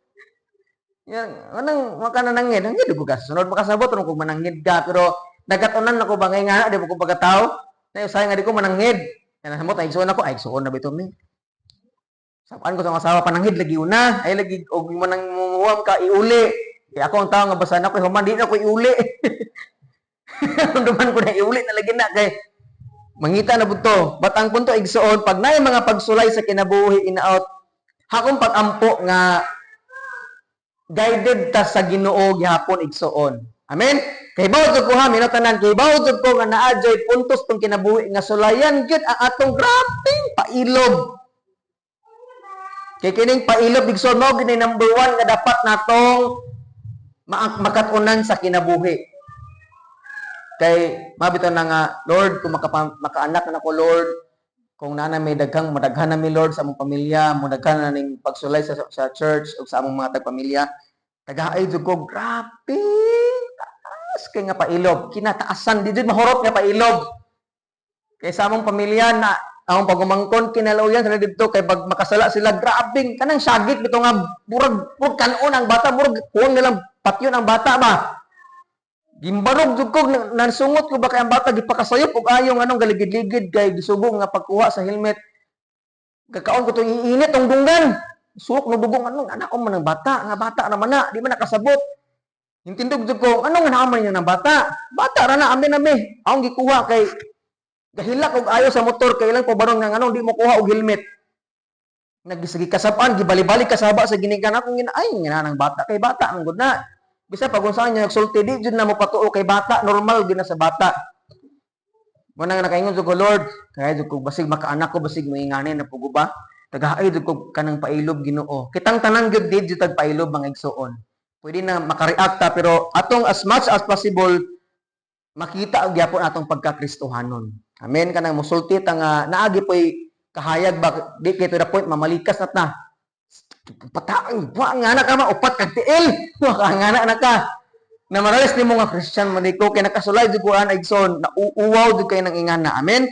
Yan, anong makananangid? Ang ko ka. Sunod makasabot kung mananghid ka, pero nagkatunan ako ba ngay nga di ko pagkatao. Na usay nga di ko mananghid. Yan samot ay igsuon ako, ay igsuon na bito mi. Sapaan ko sa asawa, pananghid lagi una, ay lagi og manang mumuwam ka iuli. Kaya ako ang tao nga basan ako human di na ako iuli. Duman ko na iuli na lagi na kay mangita na buto. But ang punto, igsuon, pag naay mga pagsulay sa kinabuhi inaot, hakong pag-ampo nga guided ta sa Ginoo gihapon, igsuon. Amen. Kay bawo jud ko ha, minyo tanan, kay bawo jud ko nga naa jud puntos tong kinabuhi nga sulayan gyud ang atong grabeng pailob. Kay kining pailob, igsoon, mao gini number one nga dapat natong makatunan sa kinabuhi. Kay mabito na nga, "Lord, kung makaanak na ko, Lord, kung naa na may daghang madaghan na mi, Lord, sa among pamilya, modaghan na ning pagsulay sa church ug sa among mga tagpamilya, tagaay jud ko grabe taas kay nga pailob, kinataasan, di jud mahurot nga pailob." Kay sa among pamilya na among pagumangkon, kinalauyan sila didto kay pag makasala sila, grabeng kanang syagit bitaw nga murag murag kanon ang bata, murag kuwang nilang patyon ang bata ba. Gimbarog jud ko, nasungot ko ba kay ang bata gipakasayop og ayo nganong galigid-ligid kay gisugong nga pagkuha sa helmet. Kakaon ko tong iinit tong dunggan. Suok no dugong anong anak ko man ang bata, nga bata naman na, di man nakasabot. Intindog jud ko, anong nga man niya ng bata? Bata ra na amin nami. Akong gikuha kay gahilak og ayo sa motor kay ilang pabarong nga nganong di mo kuha og helmet. Nagisigi kasapan, gibali-balik kasaba sa ginikan akong gina ay nga nang bata kay bata ang gud na. Bisa pag unsa niya nagsulti, di jud na mo patuo kay bata, normal gyud na sa bata. Mo na nga nakaingon jud ko, "Lord, kaya jud ko basig makaanak ko, basig moingani na pugo ba? Tagaay jud ko kanang pailob, Ginoo." Kitang tanan gyud di jud tag pailob, mga igsuon. Pwede na makareact ta, pero atong as much as possible makita og gyapon atong pagkakristohanon. Amen, kanang musulti ta nga naagi po'y kahayag ba, di kay to the point mamalikas na ta. Pataang wa nga na ka ma upat kag tiil. Wa ka nga na ka. Na maralis nimo nga Christian man ko kay nakasulay jud ko ana, igsoon, nauuwaw jud kay nang ingana. Amen.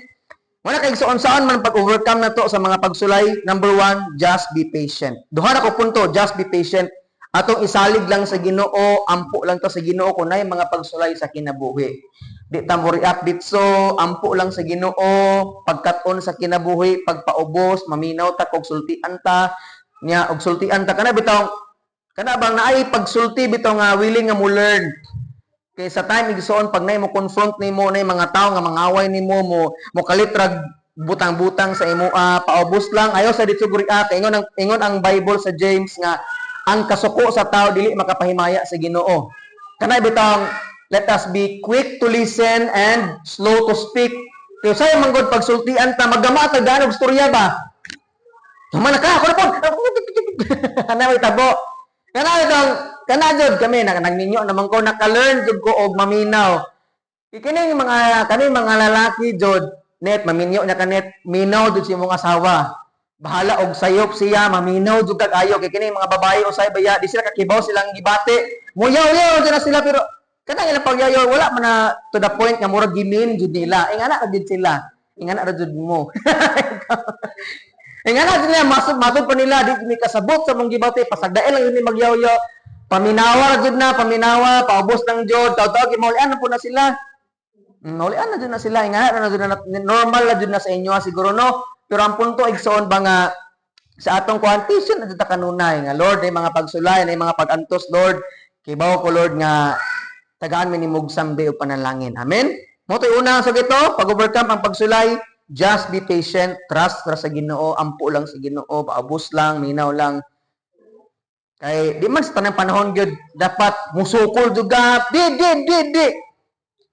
Wala kay, igsoon, saan man pag-overcome na to sa mga pagsulay? Number one, just be patient. Duha na ko punto, just be patient. Atong isalig lang sa Ginoo, ampo lang to sa Ginoo kung naay mga pagsulay sa kinabuhi. Di ta mo react ditso, ampo lang sa Ginoo, pagkat-on sa kinabuhi, pagpaubos, maminaw ta kog sultian ta, nya og sultian ta kana bitaw kana bang naay pagsulti bitaw nga willing nga mo learn. Kay sa time, igsoon, pag nay mo confront nimo nay mga tao nga mangaway nimo, mo mo kalitrag butang-butang sa imo, paubos lang, ayaw sa dito react. Ingon ang Bible sa James nga ang kasuko sa tao dili makapahimaya sa Ginoo. Kana bitaw, let us be quick to listen and slow to speak. Kay usay man gud pagsultian ta, magama ta ganog storya ba. Human na ka, ako na po. Kana may tabo. Kana itong, kana jud kami, nagninyo naman ko, naka-learn jud ko og maminaw. Kining mga, kami mga lalaki jud, net, maminyo na ka, net, minaw jud si imong asawa. Bahala og sayop siya, maminaw jud kag ayo kay kini mga babae usay baya, di sila kakibaw silang gibati. Muyaw-yaw jud na sila, pero kanang ilang pagyaw wala man na to the point nga murag gimin jud nila. Ingana ra jud sila. Ingana ra jud mo. Ingana jud nila masud matod pa nila, di mi kasabot sa mong gibati, pasagdael lang jud ni magyaw-yaw. Paminawa ra jud na, paminawa, paubos lang jud, taw-taw maulian na po na sila. Maulian na jud na sila, ingana ra na jud na, normal na jud na sa inyo siguro, no. Pero ang punto, igsoon ba, nga sa atong kuan, patient na jud ta kanunay nga, "Lord, ay mga pagsulay, ay mga pagantos, Lord, kibaw ko, Lord, nga tagaan mi nimog sambi o panalangin." Amen. Mo to'y una sa gito, pag-overcome ang pagsulay, just be patient, trust ra sa Ginoo, ampo lang sa Ginoo, paubos lang, minaw lang. Kay di man sa tanang panahon gyud dapat musukol jud ka. Di di di di.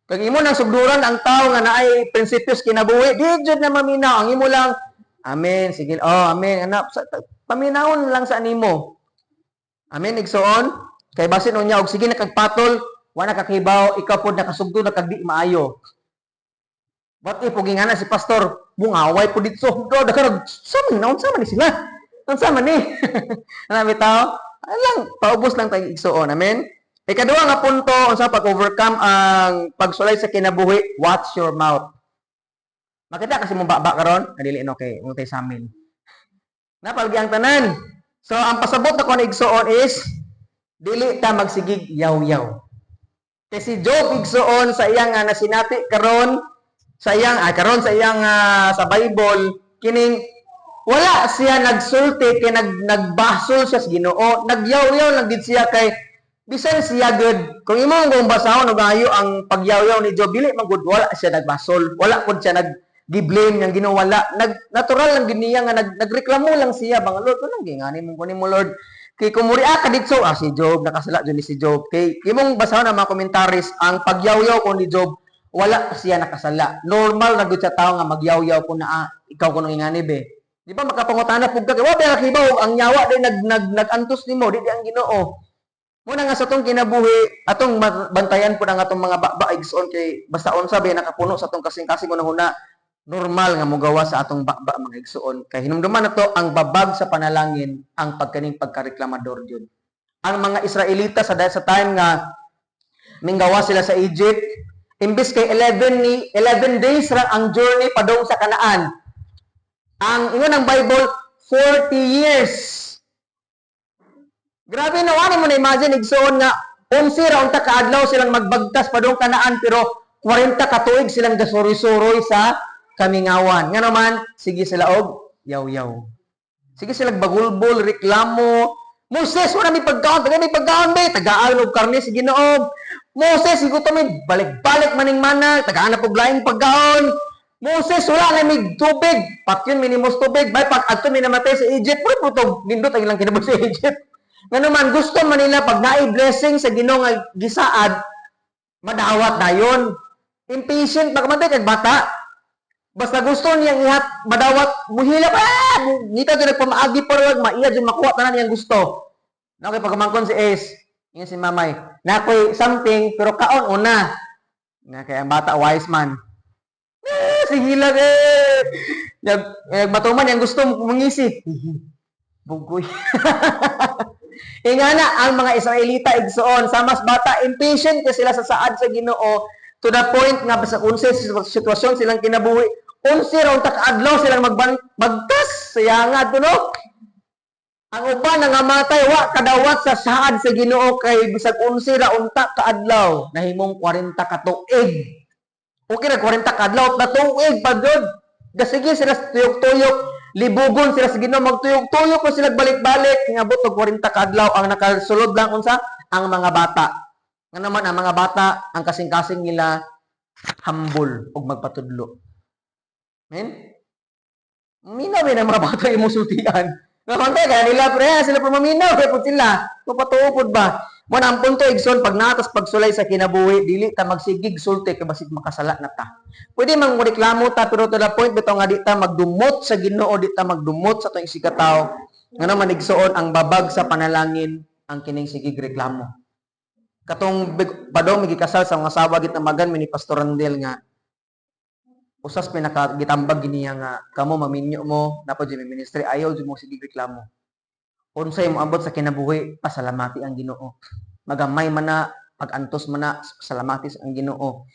Kag imo nang sugduran ang tao nga naay prinsipyos kinabuhi, di jud na maminaw. Ang imo lang, "Amen, sige, oh, amen, anak," paminawon lang sa animo. Amen, igsoon? Kay basin unya og sige na kag patol, wa na kakibaw, ikaw pod nakasugdo na kag di maayo. What if og ingana si pastor, mungaway po dito. Do dakarag sa man naon sa man ni sila. Unsa man ni? Ana bitaw? Lang, paubos lang tayo, igsoon. Amen. Ikaduha nga punto unsa pag-overcome ang pagsulay sa kinabuhi, watch your mouth. Makita kasi mo baba karon, kadili no kay mo tay samin. Napalgi ang tanan. So ang pasabot nako ni, igsoon, is dili ta magsigig yaw-yaw. Kay si Job, igsoon, sa iyang nga nasinati karon sa iyang karon sa iyang sa Bible kining wala siya nagsulti kay nagbasol siya sa Ginoo, nagyaw-yaw lang gid siya kay bisan siya gud, kung imo kung basahon og ayo ang pagyaw-yaw ni Job, dili man gud wala siya nagbasol, wala pud siya nag gi-blame niyang Ginoo, wala nag natural lang gid niya nga nagreklamo lang siya bang, "Lord, anong gingani mo kunin mo, Lord?" Kay kung muri ka didto, si Job nakasala jud ni si Job, kay imong basahon ang mga commentaries, ang pagyaw-yaw ko ni Job, wala siya nakasala, normal na gud sa tao nga magyaw-yaw kung naa ikaw kuno ingani be. Di ba makapangutana pug ka, wa ba kakibaw ang yawa di nag nag nagantos nimo, di di ang Ginoo. Muna nga sa atong kinabuhi, atong bantayan po ang atong mga baba, igsoon, kay basta unsa ba nakapuno sa atong kasing-kasing una, normal nga mogawa sa atong baba, mga igsoon. Kay hinumduman nato ang babag sa panalangin ang pagkaning pagkareklamador jud. Ang mga Israelita sa time nga minggawa sila sa Egypt, imbes kay 11 ni 11 days ra ang journey padung sa Kanaan. Ang ingon ng Bible, 40 years. Grabe na, wala mo na imagine, igsoon, nga 11 ra unta kaadlaw silang magbagtas padung Kanaan, pero 40 ka tuig silang gasuroy-suroy sa kamingawan. Nga naman, sige sila og yaw-yaw. Sige sila bagulbol, reklamo. "Moses, wala may pagkaon, taga may pagkaon be, tagaan og karne sa Ginoo. Moses, igutom mi, balik-balik maning mana, tagaan na pog laing pagkaon. Moses, wala na may tubig. Patyon minimos tubig. Bay pag adto mi namatay sa Egypt, puro putog nindot ang ilang kinabuhi sa Egypt." Nga naman, gusto man nila pag naay blessing sa Ginoo nga gisaad, madawat dayon. Impatient pagkamantay kag bata. Basta gusto niyang ihat madawat, muhila pa, ngita jud nagpamaagi pa rin, maiya jud makuha tanan niyang gusto. Na kay pagkamangkon si Ace, ingon si mamay, "Nakoy something pero kaon una." Na kay ang bata wise man. Eh, sige lang eh. Nag, eh, matuman yang gusto mangisi. Bugoy. Ingana ang mga Israelita, igsoon, sa mas bata, impatient ka sila sa saad sa Ginoo to the point nga sa unsay sitwasyon silang kinabuhi, 11 ra unta kaadlaw silang magtas sa yangad no. Ang uban nangamatay, wa kadawat sa saad sa Ginoo kay bisag 11 ra unta kaadlaw nahimong 40 ka tuig. Okay ra 40 kaadlaw na tuig pa jud. Gasige sila sa tuyok-tuyok, libugon sila sa Ginoo, magtuyok-tuyok ko sila balik-balik ngabot og 40 kaadlaw. Ang nakasulod lang unsa ang mga bata. Nga naman ang mga bata, ang kasing-kasing nila humble ug magpatudlo. Men? Minaw ang mga bata imong sultian. Nga kaya nila pre, sila pa maminaw kay pud sila. Mapatuo pud ba? Mo na ang punto, igsoon, pag natas pagsulay sa kinabuhi, dili ta magsigig sulti kay basig makasala na ta. Pwede mang reklamo ta, pero to the point bitaw nga di ta magdumot sa Ginoo, di ta magdumot sa atong isigkatawo. Nga naman, igsoon, ang babag sa panalangin ang kining sigig reklamo. Katong padong migikasal sa mga asawa git namagan mi ni Pastor Randel nga Usas pinaka gitambag niya nga kamo maminyo mo napa jud may ministry, ayaw jud mo sige reklamo. Unsay moabot sa kinabuhi, pasalamati ang Ginoo. Magamay man na, pag-antos man na, pasalamati sa ang Ginoo.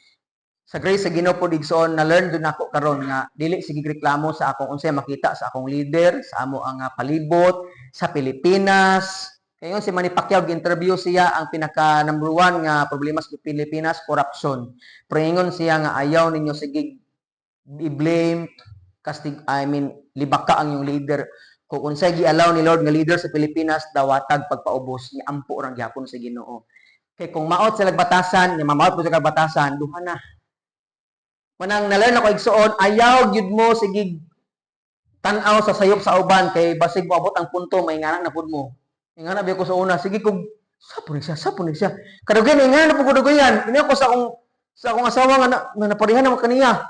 Sa grace sa Ginoo pod, igsoon, na learn dun ako karon nga dili sige reklamo sa akong unsay makita sa akong leader, sa amo ang palibot sa Pilipinas. Kayon si Manny Pacquiao, interview siya, ang pinaka number one nga problema sa Pilipinas, corruption. Pero ingon siya nga ayaw ninyo sige i-blame, kastig, I mean, libaka ang yung leader. Kung unsay gi-allow ni Lord nga leader sa Pilipinas, dawatag pagpaubos ni ampo rang gyapon sa Ginoo. Kay kung maot sila batasan, nga mamaot po sila batasan, duha na. Manang na-learn ako, igsoon, ayaw gyud mo sige tan-aw sa sayop sa uban kay basig moabot ang punto may nganak na pud mo. Ingana biya ko sa una, sige kung sa po ni siya, sa po ni siya. Kadugayan, ingana na po ko dugayan. Ini ako sa akong asawa nga, nga naparehan naman kaniya.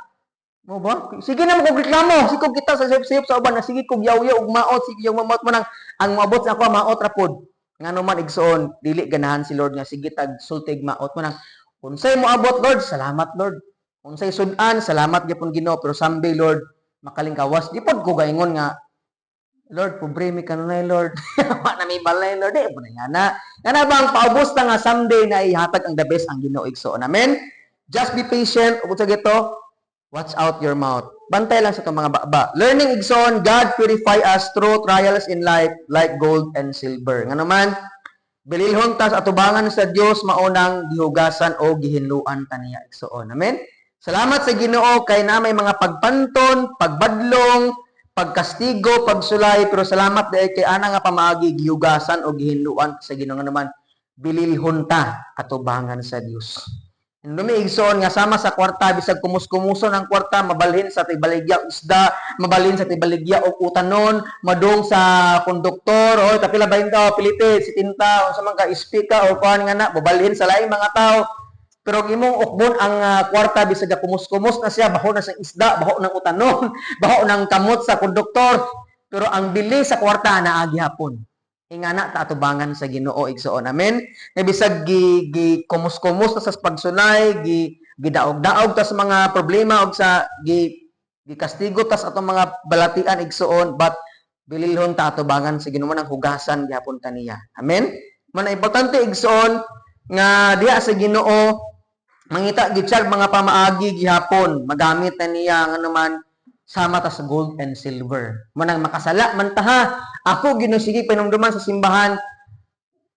Mo ba? Sige na mo kog reklamo, sige kog kita sa sayop-sayop sa uban, na sige kog yaw-yaw ug maot, sige yung maot mo nang ang moabot sa ako maot ra pod. Ngano man, igsoon, dili ganahan si Lord nga sige tag sultig maot mo nang unsay moabot, Lord, salamat, Lord. Unsay sud-an, salamat gyapon Ginoo, pero someday, Lord, makalingkawas. Di pod ko gaingon nga, "Lord, pobre mi kanunay, Lord. Wa na may balay, Lord." Di po na nga na. Nga na bang paubos ta nga someday na ihatag ang the best ang Ginoo, igsoon. Amen? Just be patient. Ug sa gito, watch out your mouth. Bantay lang sa itong mga baba. Learning, igsoon, God purify us through trials in life like gold and silver. Nga naman, bililhon tas atubangan sa Dios maunang gihugasan o gihinluan taniya, igsoon. Amen? Salamat sa Ginoo kay na may mga pagpanton, pagbadlong, pagkastigo, pagsulay, pero salamat dahil kay ana nga pamaagi gihugasan o gihinluan sa Ginoo, nga naman bililhon ta atubangan sa Dios. Indumi, igsoon, nga sama sa kwarta, bisag kumus-kumuson ang kwarta, mabalhin sa tibaligya isda, mabalhin sa tibaligya og utanon, madung sa konduktor, oy kapila bahin ka, pilite, si tinta, unsa man ka ispika o kuan nga na, mabalhin sa laing mga tao. Pero ang imong ukbon ang kwarta, bisag kumus-kumus na siya, baho na sa isda, baho ng utanon, baho ng kamot sa konduktor. Pero ang bili sa kwarta naagi hapon. Ingana ta atubangan sa Ginoo, igsoon. Amen. Nga bisag gi kumus-kumus na sa pagsulay, gi gidaog-daog ta sa mga problema og sa gi gikastigo ta sa atong mga balatian, igsoon, but bililhon ta atubangan sa Ginoo ng hugasan gihapon kaniya. Amen. Man importante, igsoon, nga diha sa Ginoo mangita gid siya mga pamaagi gihapon magamit na niya nga naman sama ta sa gold and silver. Manang makasala man ta ha. Ako ginusigi panumduman sa simbahan.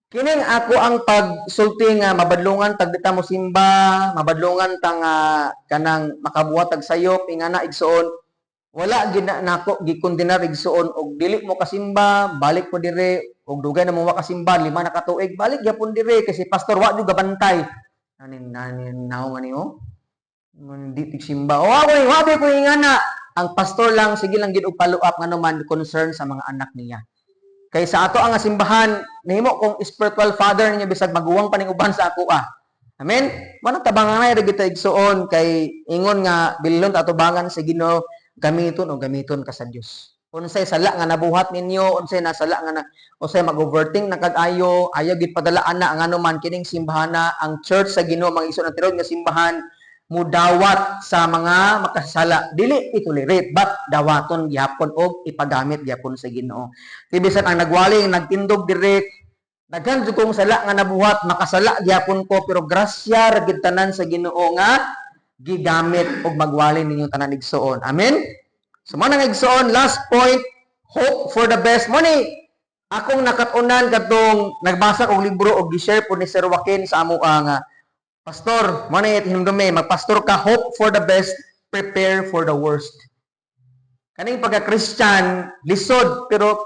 Kining ako ang pagsulti nga mabadlungan tag dita mo simba, mabadlungan ta nga kanang makabuhat tag sayop, ingana, igsoon. Wala gid na nako gikondenar, igsoon, og dili mo kasimba, balik mo dire, og dugay na mo wa kasimba, 5 na ka tuig, balik gyapon dire kasi pastor wa jud gabantay. Ani nani naong ani oh. Hindi tig simba. O ako ni wabi ko ingana. Ang pastor lang sige lang gid og follow up ngano man concern sa mga anak niya. Kay sa ato ang simbahan, nahimo kong spiritual father ninyo bisag maguwang pa ning uban sa ako ah. Amen. Manang tabanganay ra gyud igsoon kay ingon nga bililon atubangan sa Ginoo, gamiton o gamiton ka sa Dios. Unsay sala nga nabuhat ninyo, unsay nasala nga na unsay mag-overthink na kag ayo, ayaw gid padala ana ngano man kining simbahana, ang church sa Ginoo, mga igsoon, ang tinuod nga simbahan mudawat sa mga makasasala. Dili itolerate, but dawaton gihapon og ipagamit gihapon sa Ginoo. Kay bisan ang nagwali, ang nagtindog direk, daghan jud kong sala nga nabuhat, makasala gihapon ko, pero grasya ra gid tanan sa Ginoo nga gigamit og magwali ninyong tanan, igsoon. Amen. So mo nang, igsoon, last point, hope for the best. Mo ni akong nakat-unan kadtong nagbasa og libro og gi-share po ni Sir Joaquin sa amo nga pastor. Mo na hinumdumi, magpastor ka, hope for the best, prepare for the worst. Kaning pagka-Christian, lisod, pero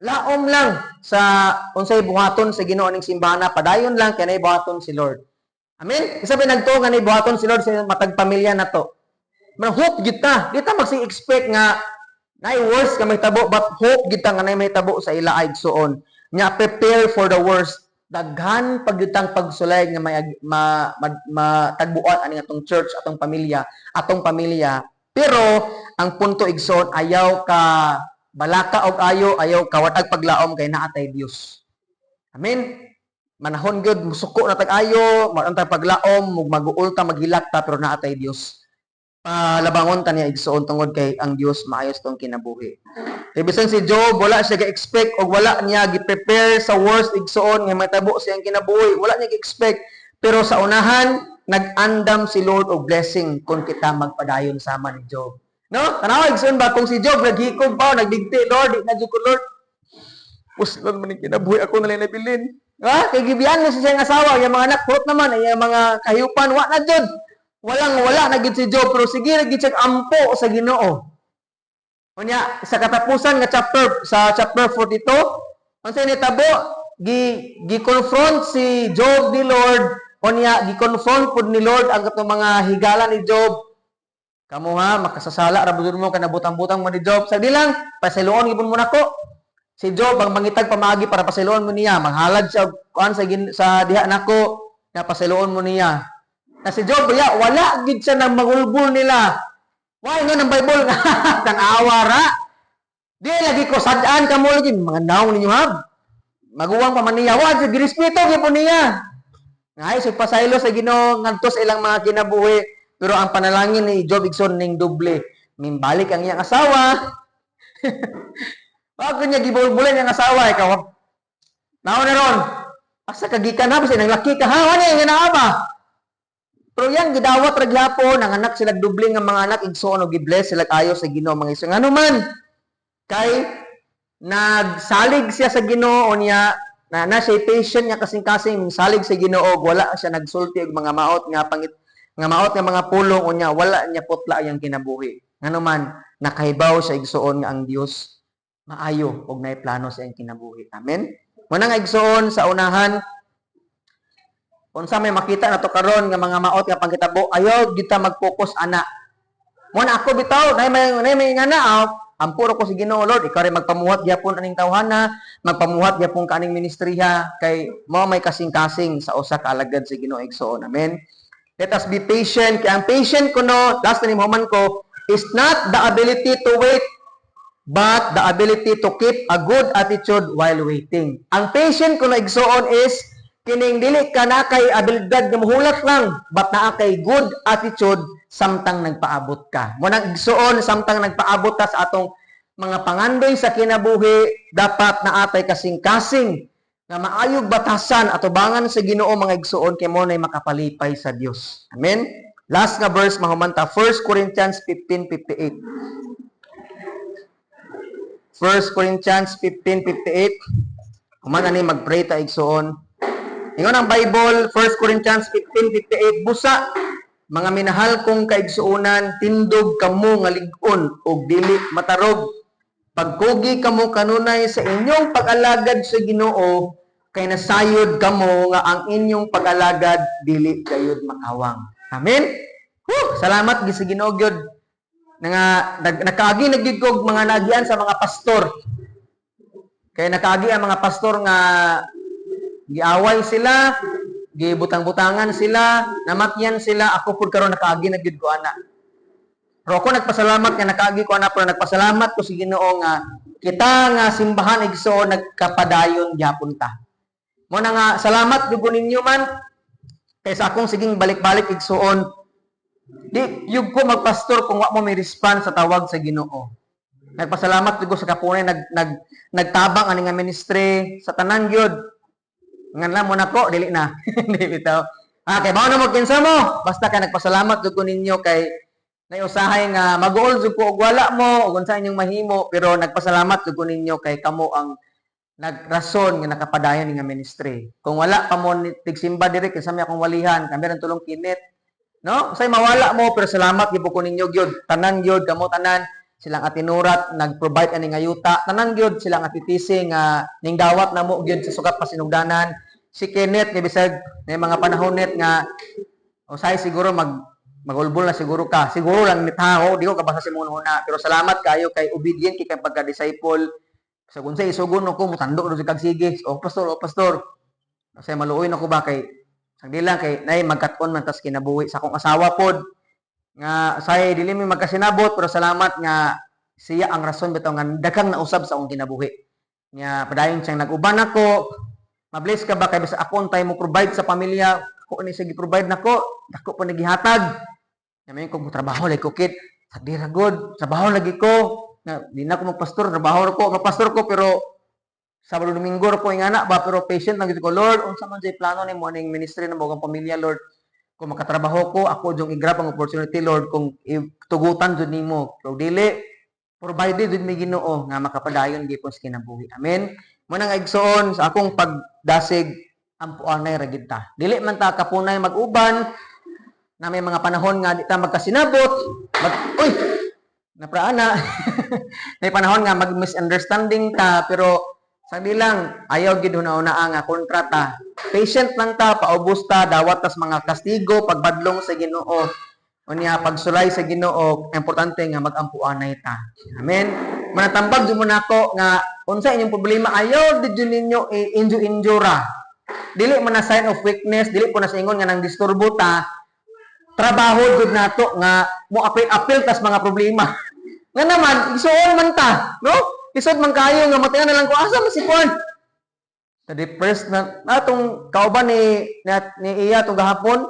laom lang sa unsay buhaton sa Ginoo ning simbahan, padayon lang kay nay buhaton si Lord. Amen. Isa pa nagtuo nga nay buhaton si Lord sa matag pamilya nato. Man hope gyud ta. Di ta magsi expect nga nay worst ka mahitabo, but hope gyud ta nga nay mahitabo sa ila igsoon. Nya prepare for the worst. Daghan pag gyud tang pagsulay nga may ma, ma, matagbuan ani atong church, atong pamilya, atong pamilya. Pero ang punto, igsoon, ayaw ka balaka og ayo, ayaw ka watag paglaom kay naa tay Dios. Amen. Manahon gyud musuko na tag ayo, mo tag paglaom, mug maguol ta, maghilak ta, pero naa tay Dios. Palabangon ta niya, igsuon, tungod kay ang Dios maayo sa atong kinabuhi. Kay bisan si Job, wala siya ga-expect o wala niya gi-prepare sa worst, igsuon, nga matabo siyang kinabuhi, wala niya gi-expect. Pero sa unahan, nag-andam si Lord og blessing kung kita magpadayon sama ni Job. No? Tanawa, igsuon ba, kung si Job naghikog pa, nagbigti, "Lord, di na jud ko, Lord. Puslon man ning kinabuhi, ako na lang nabilin." Ha? Kay gibiyan mo sa siyang asawa, yung mga anak, kurot naman, yung mga kahiyupan, wa na jud. Walang wala na gid si Job, pero sige na gid siya ampo sa Ginoo. Unya, sa katapusan nga chapter, sa chapter 42, unsa nitabo, gi-confront si Job ni Lord, unya gi-confront pud ni Lord ang katong mga higala ni Job. "Kamo ha, makasasala ra budon mo kana butang-butang mo ni Job." Sa dilang, pasayloon gipon mo nako. Si Job ang mangitag pamaagi para pasayloon mo niya, manghalad siya og kuan sa diha nako na pasayloon mo niya. Na si Job ya, wala gid siya nang mangulbol nila. Why nga ng Bible nga tan-awa ra. Di lagi ko sad-an kamo lagi mga naong ninyo ha. Maguwang pa man niya, wa siya girespeto gyud niya. Ngay sa pasaylo sa Ginoo ngadto sa ilang mga kinabuhi, pero ang panalangin ni Job, igsoon, ning doble. Mimbalik ang iyang asawa. Bago niya gibulbulan ang asawa, ikaw. Naon na ron? Asa ka gikan ha? Basta nang laki ka ha? Ano yung naa ba? Pero yan, gidawat ra gyapon, ang anak sila dubling ang mga anak, igsoon, og gi-bless sila ayo sa Ginoo, mga igsoon. Ngano man, kay nagsalig siya sa Ginoo niya na na siya patient nga kasing-kasing salig sa Ginoo, wala siya nagsulti og mga maot nga pangit nga maot nga mga pulong, unya wala niya putla ang kinabuhi. Ngano man, nakahibaw siya, igsuon, nga ang Dios maayo og naay plano sa iyang kinabuhi. Amen. Muna nga, igsuon, sa unahan, unsa may makita nato karon nga mga maot nga pangitabo, ayaw kita mag-focus ana. Mo na ako bitaw, nay may nga na, ah, ampo ko sa Ginoo, "Lord, ikaw rin magpamuhat gyapon aning tawhana, magpamuhat gyapon ka aning ministriya," kay mo may kasing-kasing sa usa ka alagad sa Ginoo, igsoon. Amen. Let us be patient. Kay ang patient kuno, last na ni human ko, is not the ability to wait, but the ability to keep a good attitude while waiting. Ang patient kuno, igsoon, is kining dili ka na kay abilidad nga muhulat lang, but naa kay good attitude samtang nagpaabot ka. Mo nang, igsoon, samtang nagpaabot ta sa atong mga pangandoy sa kinabuhi, dapat naatay kasing-kasing nga maayog batasan atubangan sa Ginoo, mga igsoon, kay mo nay makapalipay sa Dios. Amen. Last nga verse, mahumanta, 1 Corinthians 15:58. 1 Corinthians 15:58. Human ani mag-pray ta, igsoon. Ingon ang Bible, 1 Corinthians 15:58, "Busa, mga minahal kong kaigsuonan, tindog kamo nga lig-on ug dili matarog. Pagkugi kamo kanunay sa inyong pag-alagad sa Ginoo, kay nasayod kamo nga ang inyong pag-alagad dili gayud makawang." Amen. Whew, salamat gi sa Ginoo gyud nga nakaagi na gyud kog mga nagian sa mga pastor. Kay nakaagi ang mga pastor nga giaway sila, gibutang-butangan sila, namatyan sila. Ako pud karon nakaagi na gyud ko ana. Pero ako nagpasalamat nga nakaagi ko ana, pero nagpasalamat ko sa Ginoo nga kita nga simbahan, igsoon, nagkapadayon gyapon ta. Mo na nga salamat gyud ko ninyo man kay sa akong siging balik-balik, igsuon, di yug ko magpastor kung wa mo may response sa tawag sa Ginoo. Nagpasalamat gyud ko sa kapunay nag nag nagtabang ani nga ministry sa tanan gyud. Ngan lang mo nako dili na. Di bitaw. Ah, kay mao na mo kinsa mo. Basta ka nagpasalamat jud ko ninyo kay naiusahay nga mag-uol jud ko og wala mo ug unsa inyong mahimo, pero nagpasalamat jud ko ninyo kay kamo ang nagrason nga nakapadayon nga ministry. Kung wala pa mo ni tigsimba diri, kinsa may akong walihan, kami ran tulong kinit. No? Say mawala mo, pero salamat gyud ko ninyo gyud. Tanan gyud kamo, tanan silang atinurat nag-provide ani nga yuta. Tanan gyud silang atitisi nga ning dawat namo gyud sa sukat pasinugdanan. Si Kenneth nga bisag na mga panahon net nga usay siguro magulbol na siguro ka. Siguro lang ni tao, di ko kabasa si muna. Pero salamat kayo kay obedient kay kang pagka-disciple. Sa kung sa isugon ko, mutando do kag sige. "Oh pastor, oh pastor." Kasi maluoy na ko ba kay sagdi lang kay nay magkat-on man tas kinabuhi sa akong asawa pod nga say dili mi magkasinabot, pero salamat nga siya ang rason bitaw nga daghang nausab sa akong kinabuhi. Nya padayon siyang nag-uban nako. Mabless ka ba kay basta ako tay mo provide sa pamilya, ako ni siya gi-provide nako, dako po nagihatag. Nga may kung trabaho lagi ko kid, sagdi ra gud, trabaho lagi ko. Nga di na ko magpastor, trabaho ra ko, magpastor ko pero Sabado, Domingo ra ko ingana ba, pero patient lang gid ko. Lord, unsa man jay plano nimo aning ministry ng bugang pamilya, Lord? Kung makatrabaho ko, ako jung i-grab ang opportunity, Lord, kung tugutan jud nimo. Pero dili, provided jud mi Ginoo nga makapadayon gyapon sa kinabuhi. Amen. Mo nang igsoon, sa akong pagdasig, ampuanay ra gid ta. Dili man ta kapunay mag-uban na may mga panahon nga di ta magkasinabot, uy, napraana. May panahon nga mag-misunderstanding ta, pero sa lang ayaw gid huna-hunaa nga kontra ta. Patient lang ta, paubos ta, dawat tas mga kastigo, pagbadlong sa Ginoo. Unya pagsulay sa Ginoo, importante nga magampuanay ta. Amen. Manatambag jud mo nako nga unsa inyong problema, ayaw di jud ninyo i-injo-injo ra. Dili man na sign of weakness, dili po na sa ingon nga nang disturbo ta. Trabaho jud nato nga mo apil-apil tas mga problema. Nga naman, isuon man ta, no? Isod man kayo nga matayan na lang ko asa man si Juan. Na depressed na atong kauban ni iya tong gahapon,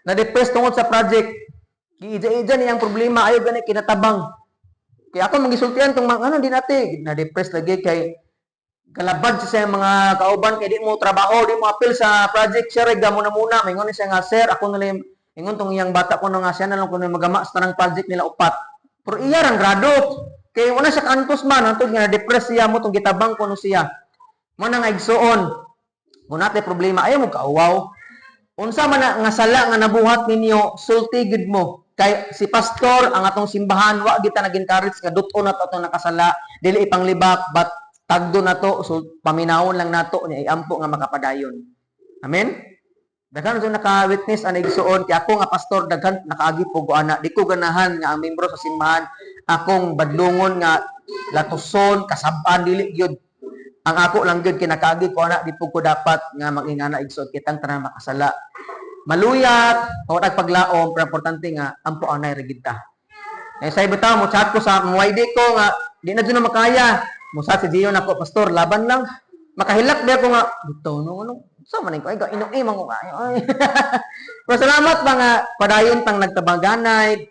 na depressed tungod sa project. Giija-ija niyang problema, ayaw gani kinatabang. Kaya ako magisultian tong mga ano di nate, na depressed lagi kay kalabad sa siyang mga kauban kay di mo trabaho, di mo apil sa project, sir, gamo na muna. Maingon siya nga, "Sir, ako na lang," ingon tong iyang bata ko nga siya na lang kuno magama sa tanang project nila upat. Pero iya rang grado. Kay wala siya kaantos man, antod nga na-depress siya mo tong gitabang kuno siya. Mo na nga igsuon. Kung natay problema, ayaw mo kauwaw. Unsa man na nga sala nga nabuhat ninyo, sulti gid mo. Kay si pastor, ang atong simbahan, wa kita nag-encourage nga dut-on na to atong nakasala, dili ipanglibak, but tagdo na to, so paminawon lang nato ni ampo nga makapadayon. Amen? Daghan sa naka-witness ang igsuon kay ako nga pastor, daghan nakaagi po ana. Di ko ganahan nga ang membro sa simbahan akong badlungon nga latuson, kasab-an, dili gyud. Ang ako lang gyud kinakaagi ko ana, di pud ko dapat nga mag-ingana, igsuon, kitang tanan makasala. Maluyat, o paglaom, pero importante nga ampo anay ra gid ta. Eh sa bitaw mo chat ko sa YD ko nga di na jud na makaya. Mo sa si Gio nako, "Pastor, laban lang." Makahilak ba ako nga bitaw no ano sa man ko ay ga inom man ko kayo. Ay. Pero salamat ba nga padayon tang nagtabaganay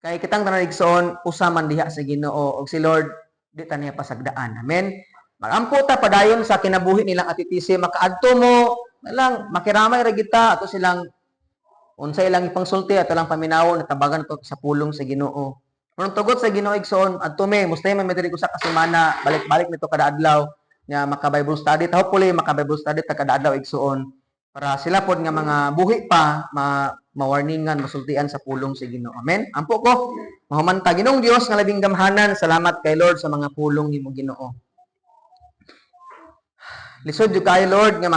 kay kitang tanan, igsoon, usa man diha sa Ginoo ug si Lord di ta niya pasagdaan. Amen. Magampo ta padayon sa kinabuhi nilang atitisi, makaadto mo na lang makiramay ra kita ato silang unsa ilang ipangsulti, ato lang paminawon, natabagan to sa pulong sa Ginoo. Kung tugot sa Ginoo, igsoon, adto me mustay man diri ko sa kasemana, balik-balik nito kada adlaw nga maka Bible study ta. Hopefully maka Bible study ta kada adlaw, igsoon, para sila pod nga mga buhi pa ma mawarningan, masultian sa pulong sa Ginoo. Amen. Ampo ko, mahuman ta. Ginoong Dios nga labing gamhanan, salamat kay Lord sa mga pulong nimo, Ginoo. Lisod jud kayo, Lord, nga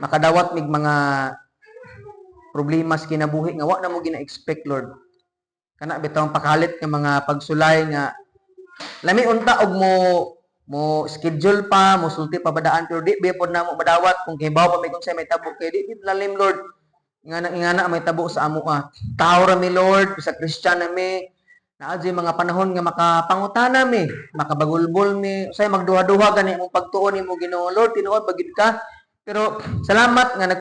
makadawat mig mga problema sa kinabuhi nga wa na mo gina-expect, Lord. Kana bitaw ang pakalit nga mga pagsulay nga lami unta og mo schedule pa, mo sulti pa badaan, pero di ba pod namo madawat kung kibaw pa may kung sa may tabo kay di gid lalim, Lord, nga nang ingana may tabo sa amo ah. Tao ra mi, Lord, sa Christian na mi. Naa jud mga panahon nga makapangutana mi, makabagulbol mi, usay magduha-duha gani among pagtuon nimo, Ginoo. Lord, tinuod ba gid ka? Pero salamat nga nag